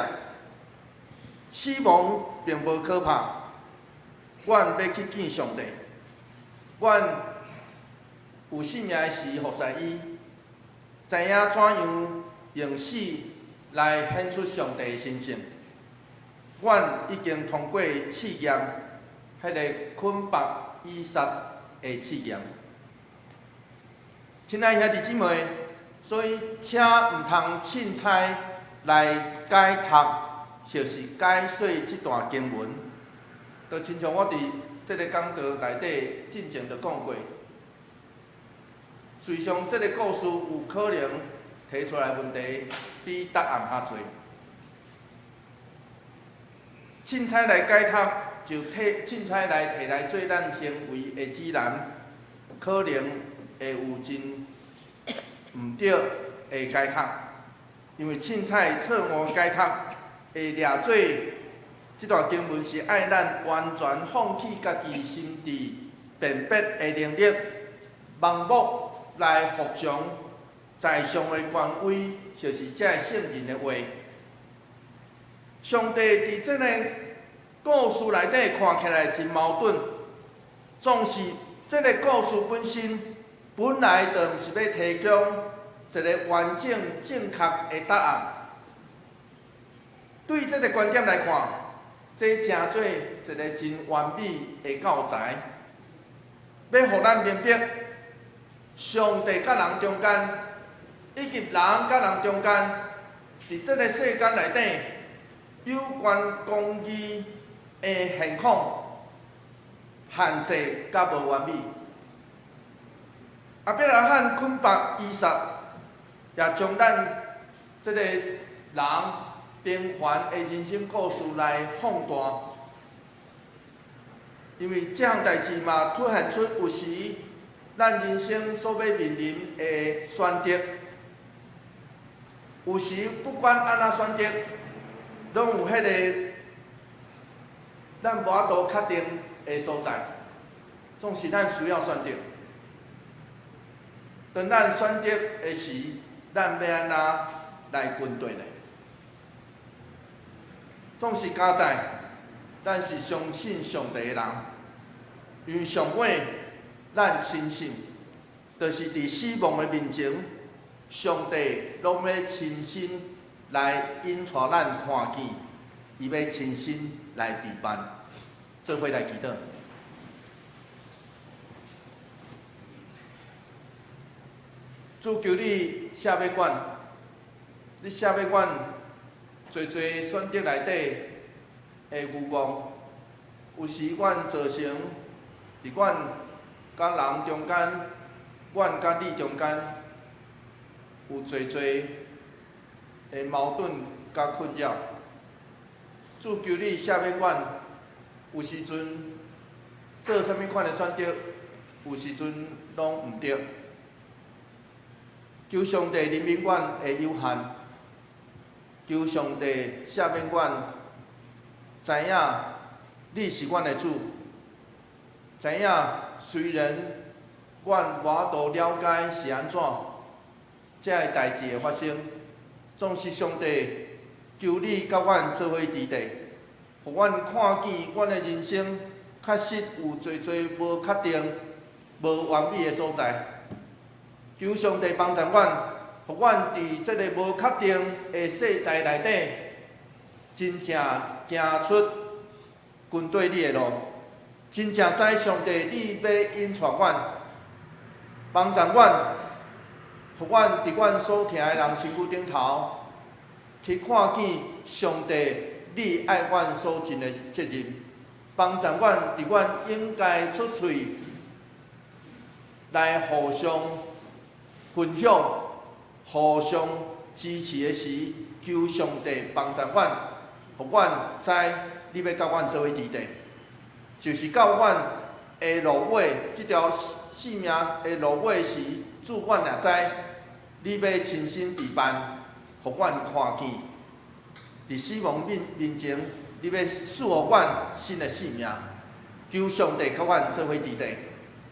死亡並無可怕，阮欲去見上帝。阮有性命的時服侍伊，知影怎樣用死來顯出上帝的神聖。阮已經通過試驗，彼个捆綁以撒的試驗。親愛兄弟姊妹，所以請毋通凊彩來解讀，或是解說這段經文。就親像我佇這个講道內底進前就講過，事實上這个故事有可能提出來問題比答案較濟。凊彩來解讀，就提凊彩來提來做咱行為的指南，可能會有真毋對的解讀，因為凊彩錯誤解讀會掠做這段經文是愛咱完全放棄家己心智辨別的能力，盲目來服從在上的權威，就是這个聖人的話。上帝佇這个故事內底看起來真矛盾，總是這个故事本身本來就毋是欲提供一个完整正確的答案。對這个觀點來看，這成做一个真完美的教材，欲予咱明白上帝佮人中間，以及人佮人中間，佇這个世間內底有關公義的現況、限制佮無完美。亞伯拉罕捆綁以撒，也將咱這个人平凡的人生故事來放大，因為這項代誌嘛，凸顯出有時咱人生所欲面臨的選擇，有時不管按怎選擇，攏有彼个咱無法度確定的所在，總是咱需要選擇。當咱選擇的時，咱欲按怎來跟綴呢？總是佳哉，咱是相信上帝的人，因為上尾咱深信，就是佇死亡的面前，上帝攏欲親身來引帶咱看見，伊欲親身來備辦，做伙來祈禱。主求你赦免阮，你赦免阮濟濟選擇內底的愚妄，有時阮造成佇阮佮人中間，阮佮你中間有濟濟的矛盾佮困擾。主求你赦免阮，有時陣做啥物款的選擇，有時陣攏毋對。求上帝憐憫阮的有限，求上帝赦免阮，知影你是阮的主，知影雖然阮無法度了解是按怎，這个代誌會發生，總是上帝求你佮阮做伙佇地，予阮看見阮的人生確實有濟濟無確定、無完美的所在。求上帝幫助阮，予阮佇這个無確定的世代內底，真正行出跟對你的路，真正知上帝你欲引帶阮，幫助阮，予阮佇阮所疼的人身軀頂頭，去看見上帝你愛阮所盡的責任，幫助阮佇阮應該出喙來互相分享、互相支持的時，求上帝幫助阮，予阮知你欲佮阮做伙佇底，就是到阮的落尾，這條性命的落尾時，主阮也知你欲親身陪伴，予阮看見，佇死亡面前，你欲賜予阮新的生命。求上帝佮阮做伙佇底，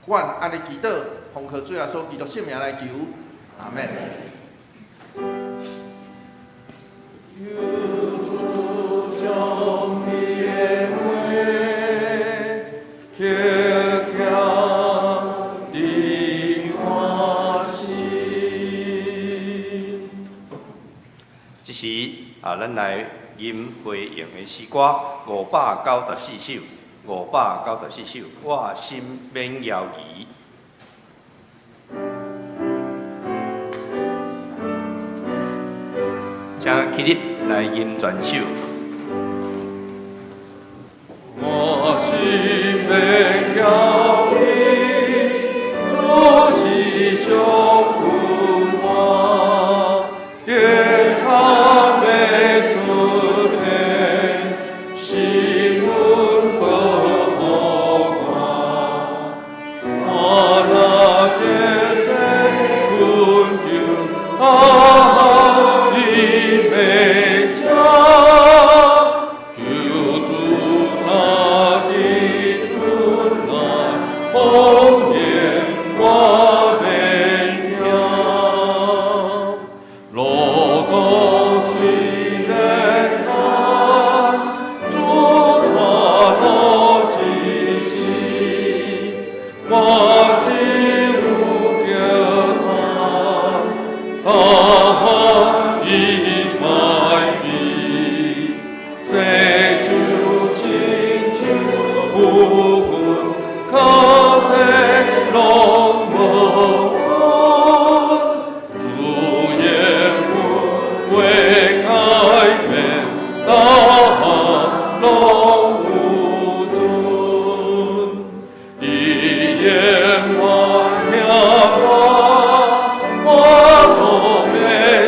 阮按呢祈禱，奉靠主耶穌基督聖名來求，阿們。求主將你的話刻鑿佇我心。這時啊，咱來吟回應的詩歌594首，594首，我心免猶疑。請起立來吟全首。我心免猶疑，主是上顧我，健康欲出現，是阮保護我。我若跌在困境，啊，伊袂將，求主他的陣內，風言我免驚。路途雖難行，主帶路之時，我只有叫他，啊，伊改變，世就親像浮雲，靠這攏無穩，主言話改變，大攏有準。伊言我聽我，我攏免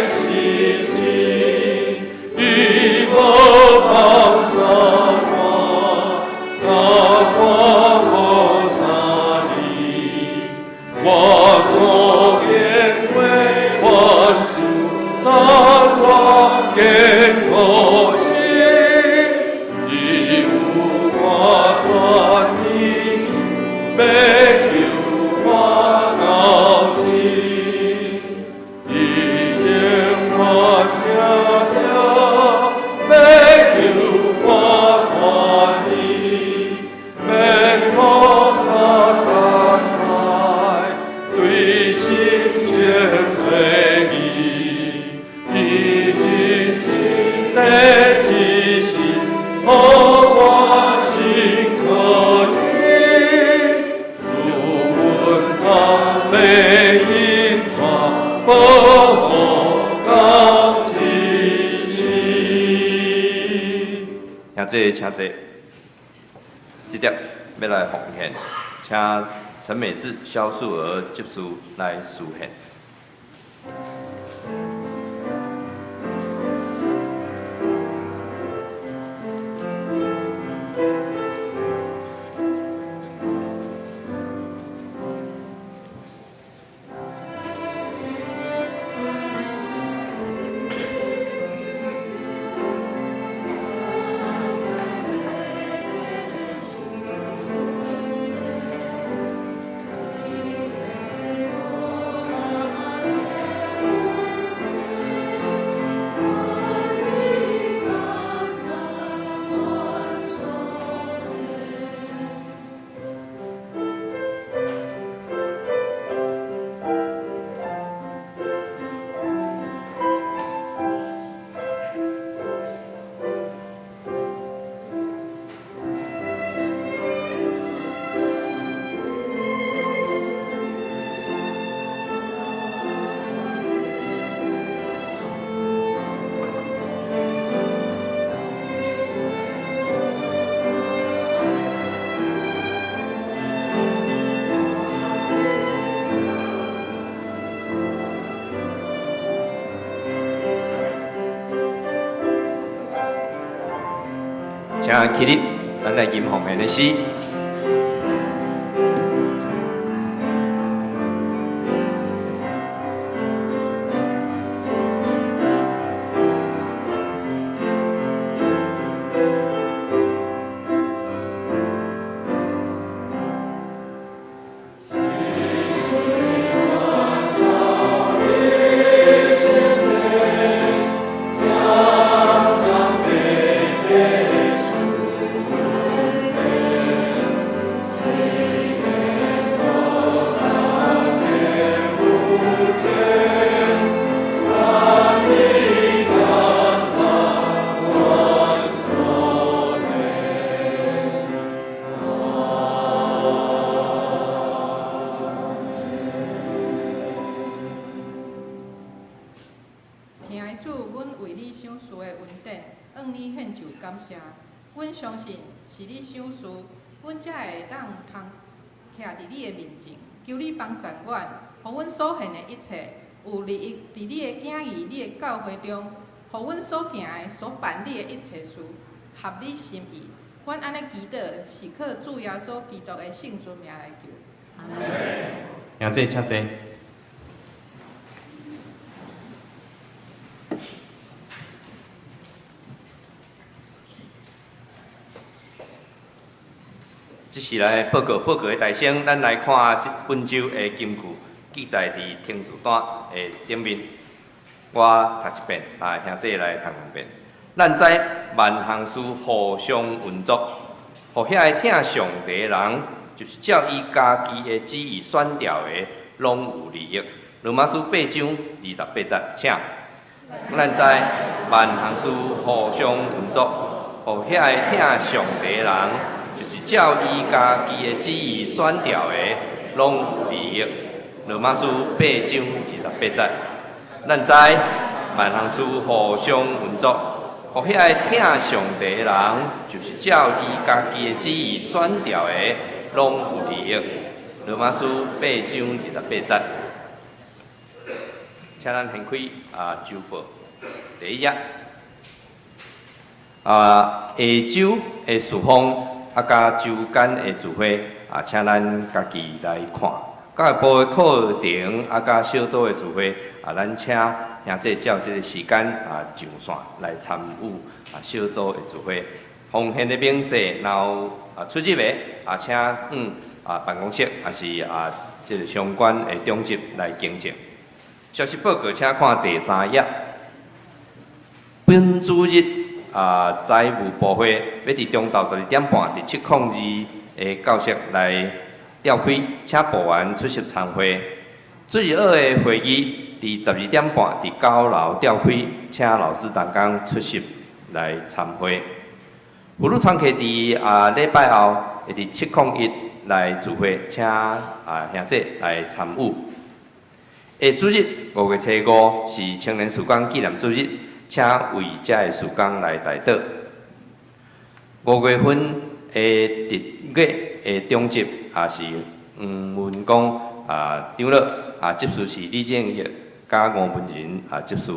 死心，伊無放捨我，甲我無相離。我所經過萬事，讚我堅固心，伊有我大意思，欲救我到盡。伊永遠聽聽，欲救我脫離，免苦撒旦來，對心全罪義，伊真心的知識，予我心可依。主阮阿欲引帶保護到這時。請坐，請坐。這碟欲來奉獻，請陳美智、蕭素娥執事來司獻。請起立，咱來吟奉獻的詩。疼愛主，阮為你賞賜的恩典，向你獻上感謝。阮相信是你賞賜，阮才會當通徛佇你的面前，求你幫贊阮，予阮所獻的一切有利益佇你的囝兒、你的教會中，予阮所行的、所辦理的一切事，合你心意。阮按呢祈禱，是靠主耶穌基督的聖尊名來求。兄弟，請坐。這是來報告報告的大聲，咱來看這本週的金句記載佇停事單的頂面。我讀一遍，啊，兄弟來讀兩遍。咱知萬項事互相運作，予遐个疼上帝的人，就是照伊家己的旨意選召的，攏有利益。羅馬書八章二十八節，請。咱知萬項事互相運作，予遐个疼上帝的人，就是照伊家己的旨意選召的，攏有利益。羅馬書八章二十八節，咱知萬項事互相運作，予遐個疼上帝的人，就是照伊家己的旨意選召的，攏有利益。羅馬書八章二十八節，請咱掀開啊週報第一頁啊，下週的事奉啊，佮週間的聚會啊，請咱家己來看。教育部的課程啊，佮小組的聚會啊，咱請兄弟照這個時間啊上線來參與啊小組的聚會。奉獻的明細，若有啊出入的啊，請啊辦公室抑是啊這個相關的長執來更正。消息報告，請看第三頁。本主日啊，財務部會欲佇中晝12點半，佇702的教室來召開，請部員出席參會。主日學的會議佇12點半佇九樓召開，請老師同工出席來參會。婦女團契佇啊禮拜後會佇701來聚會，請啊兄弟來參與。下主日5月初五是青年事工紀念主日，請為遮的事工來代禱。5月份的日月的長執也是黃文光啊長老啊，執事是李正義佮吳文仁啊執事。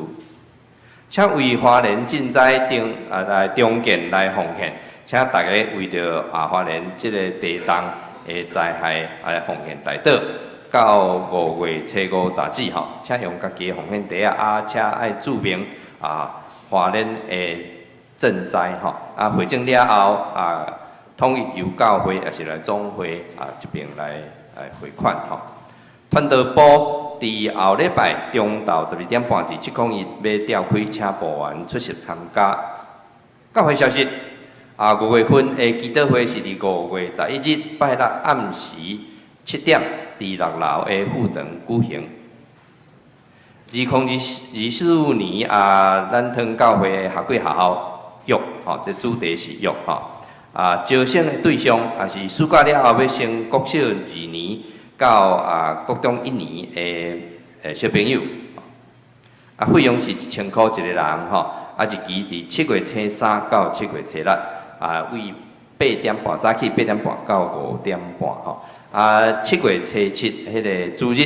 請為花蓮賑災重啊來重建來奉獻，請大家為著啊花蓮這个地動的災害來奉獻代禱。到5月初五截止吼，請用家己的奉獻袋仔啊，請愛註明啊花蓮的賑災吼啊，匯總了後啊，統一由教會抑是來總會啊這邊來來匯款吼。傳道部佇後禮拜中晝12點半佇701欲召開，請部員出席參加。教會消息啊，5月份的祈禱會是佇5月11日拜六暗時7點，佇六樓的副堂舉行。2024年啊，咱堂教會的夏季學校約吼，這主題是約吼。啊，招生的對象也是暑假了後欲升國小二年到啊國中一年的小朋友。啊，費用是1000箍一個人吼。啊，日期佇7月初三到7月初六，啊，為8點半早起8點半到5點半吼。啊，7月初七彼个主日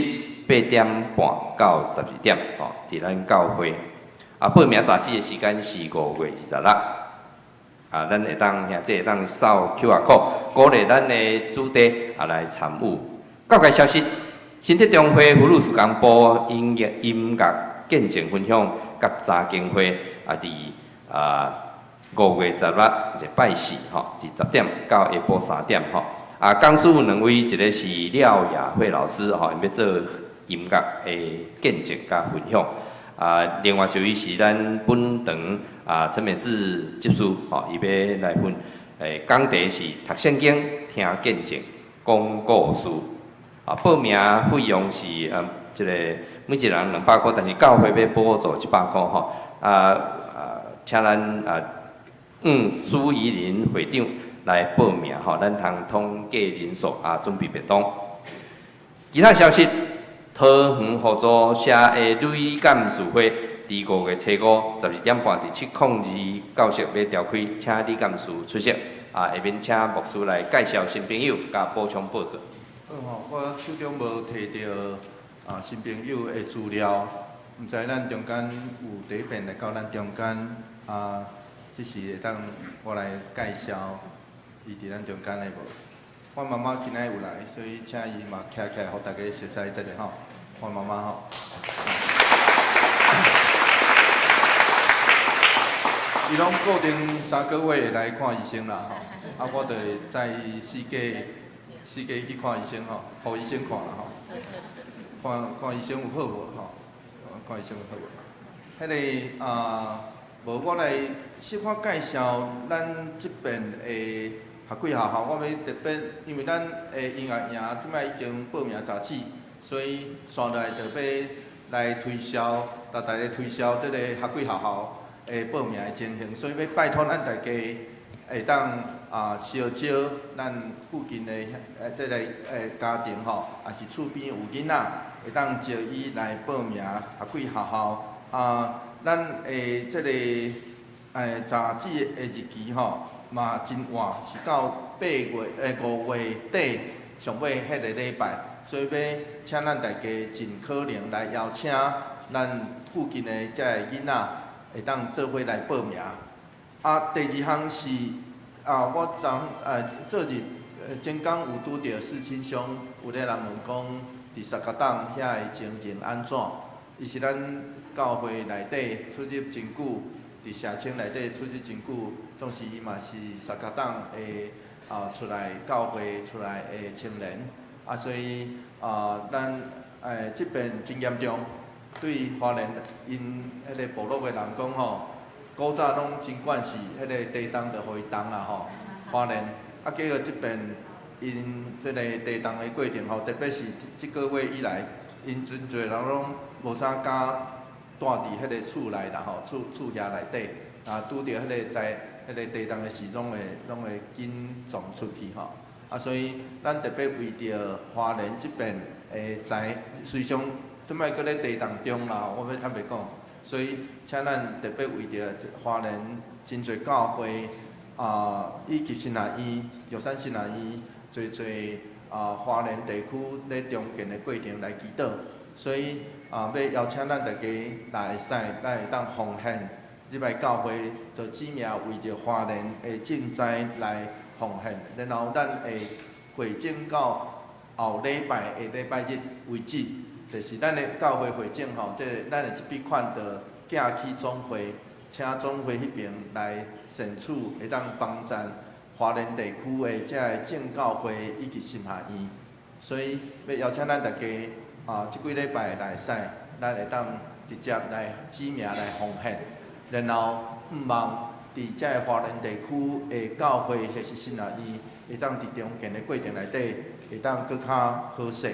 8點半到12點吼，佇咱教會。啊，報名截止的時間是5月26。啊，咱會當兄弟會當掃 QR code，鼓勵咱的子弟啊來參與。教界消息，新德中會婦女事工部音樂音樂見證分享佮查經會啊，佇5月16一拜四吼，佇10點到下晡3點吼。啊，講師有兩位，一个是廖雅慧老師吼，𪜶欲做音樂的見證佮分享。啊，另外一位是咱本堂啊陳美智執事吼，伊欲來分講題是讀聖經、聽見證、講故事。啊，報名費用是這个每一人200箍，但是教會欲補助100箍吼。啊，請咱啊蘇怡林會長來報名吼，咱通統計人數啊，準備便當。其他消息，桃園互助社的女幹事會，佇5月初五12點半佇702教室欲召開，請女幹事出席。啊，下面請牧師來介紹新朋友，佮補充報告。好吼，我手中無提著啊新朋友的資料，毋知咱中間有第一遍來到咱中間啊，這時會當我來介紹伊佇咱中間的無？我媽媽今仔有來，所以請伊嘛徛起來，予大家熟似一下吼。我媽媽吼，伊攏固定3個月會來看醫生啦吼，啊，我就會載伊四界四界去看醫生吼，予醫生看啦吼。看看醫生有好無吼？看醫生有好無？彼个啊，無我來小可介紹咱這邊的學季學校，我欲特別，因為咱的音樂營這擺已經報名截止，所以紲落來就欲來推銷，逐逐咧推銷這個學季學校的報名的情形，所以欲拜託咱大家會當啊相招咱附近的這个家庭吼，抑是厝邊有囡仔，會當招伊來報名學季學校啊。咱的這个截止的日期吼，嘛真晚，是到8月5月底上尾彼个禮拜，所以欲請咱大家盡可能來邀請咱附近的這个囡仔，會當做伙來報名。啊，第二項是啊，我昨昨日前工有拄著世親兄有咧人問講，佇沙卡當遐的情形按怎？伊是咱教會內底出入真久，佇社青內底出入真久，總是伊嘛是沙卡當的啊出來教會出來的青年，啊，所以啊，咱這邊真嚴重，對花蓮𪜶彼个部落的人講吼，古早攏真慣勢，彼个地動就予伊動啦吼，花蓮，啊，結果這邊𪜶這个地動的過程吼，特別是這個月以來，𪜶真濟人攏無啥敢蹛佇彼个厝內啦吼，厝厝遐內底，啊，拄著彼个災，彼个地動的時，攏會緊撞出去吼。啊，所以咱特別為著花蓮這邊的災，隨常這擺閣咧地動中啦，我欲坦白講，所以請咱特別為著花蓮真濟教會啊，以及神學院、玉山神學院，濟濟啊花蓮地區咧重建的過程來祈禱，所以啊，欲邀請咱大家若會使，咱會當奉獻入來教會，就指名為著花蓮的賑災來奉獻，然後咱會會證到後禮拜的禮拜日為止，就是咱的教會會證吼，這个咱的這筆款就寄去總會，請總會彼邊來善處，會當幫贊花蓮地區的這个正教會以及神學院，所以欲邀請咱大家啊，這幾禮拜來使，咱會當直接來指名來奉獻，然後向望佇這个花蓮地區的教會或是神學院，會當佇重建的過程內底，會當閣較好勢。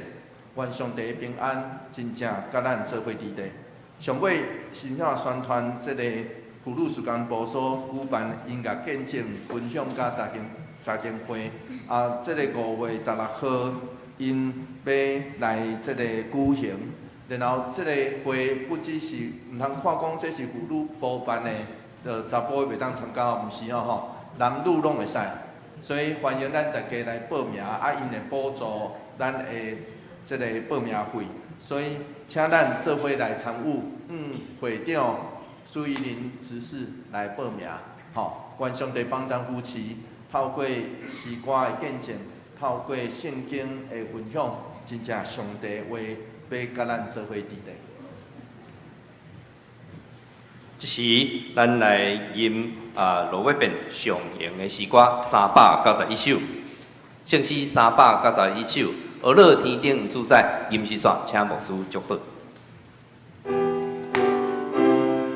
願上帝平安，真正佮咱做伙佇咧。上尾是向宣傳這个婦女事工部所舉辦音樂見證分享佮查經會，啊，這个5月16號，𪜶欲來這个舉行。然後這个會不只是毋通看講這是婦女部辦的，就查埔袂當參加，毋是哦吼，男女攏會使。所以歡迎咱大家來報名，啊，𪜶會補助咱的這个報名費。所以請咱做伙來參與，會長蘇怡林執事來報名。吼，願上帝幫贊扶持，透過詩歌的見證，透過聖經的分享，真正上帝話欲佮咱做伙佇咧。這時，咱來吟啊羅威變上榮的詩歌391首，聖詩391首，呵咾天頂主宰，吟詩煞，請牧師祝禱。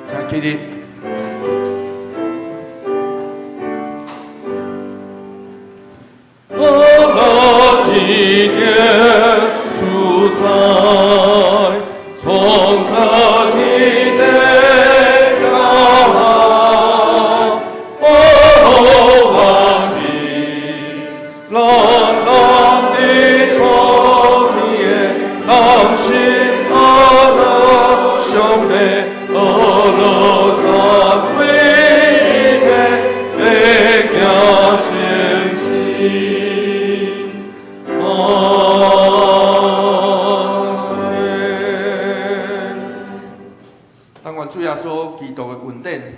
請起立。呵咾天頂主宰，創造天地大海，包羅萬物，朗朗的托天，人心阿樂上帝，呵咾三位一體，欲行前進。阿們。但願主耶穌基督的恩典，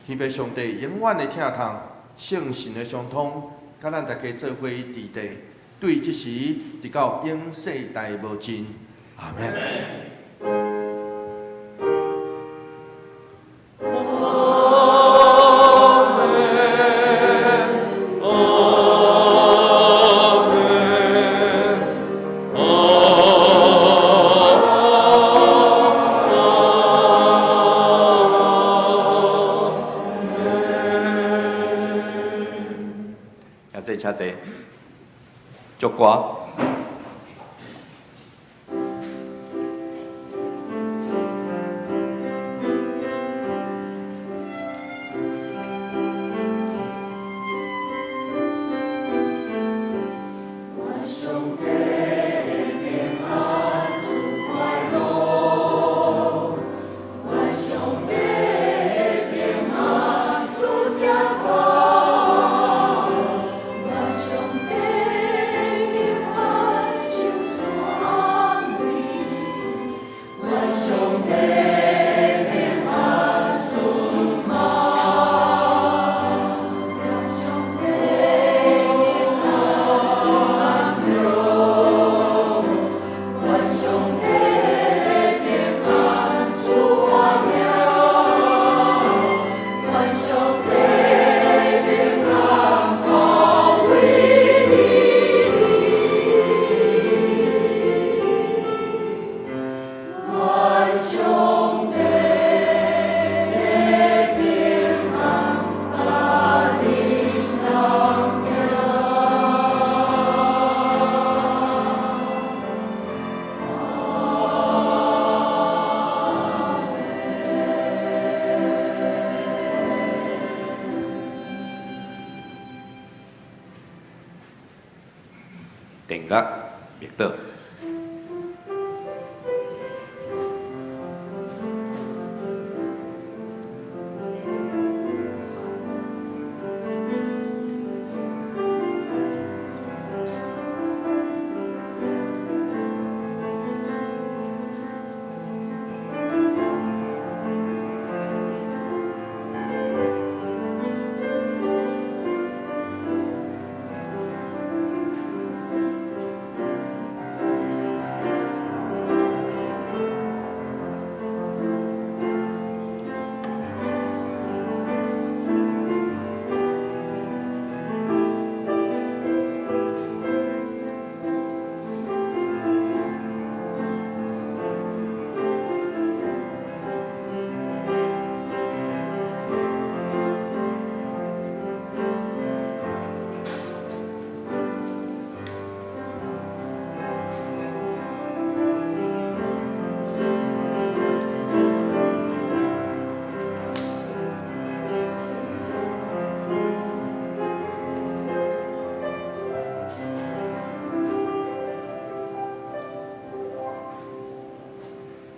天父上帝永遠的疼痛，聖神的相通，佮咱大家做伙佇咧，對這時直到永世代無盡。阿們。阿們，阿們，阿們。請坐，請坐。祝歌。殿樂默禱。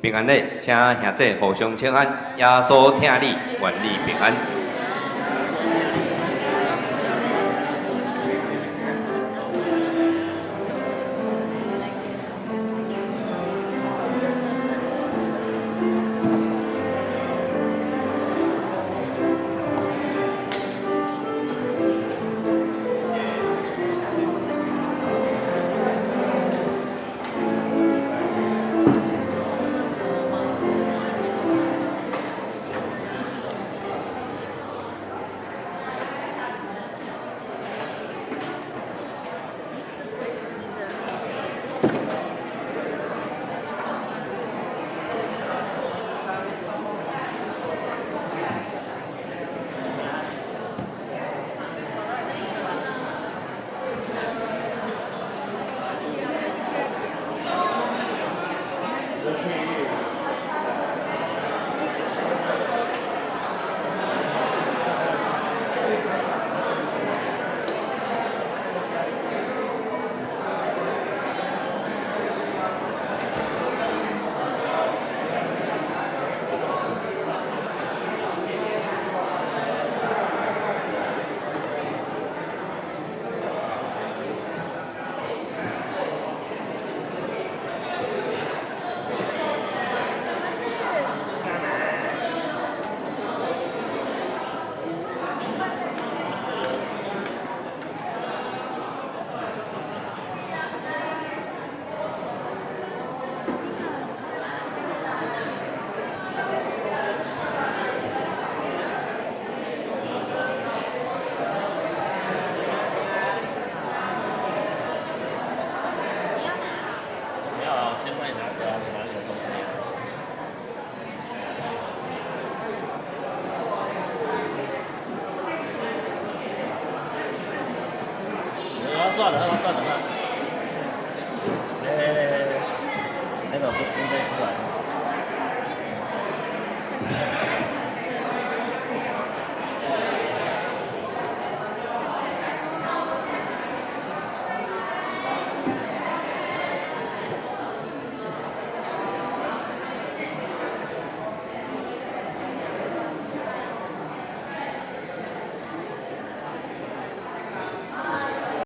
平安禮，請兄弟互相請安，耶穌疼你，願你平安。算了，算了，來來來來來，那個不吃再出來。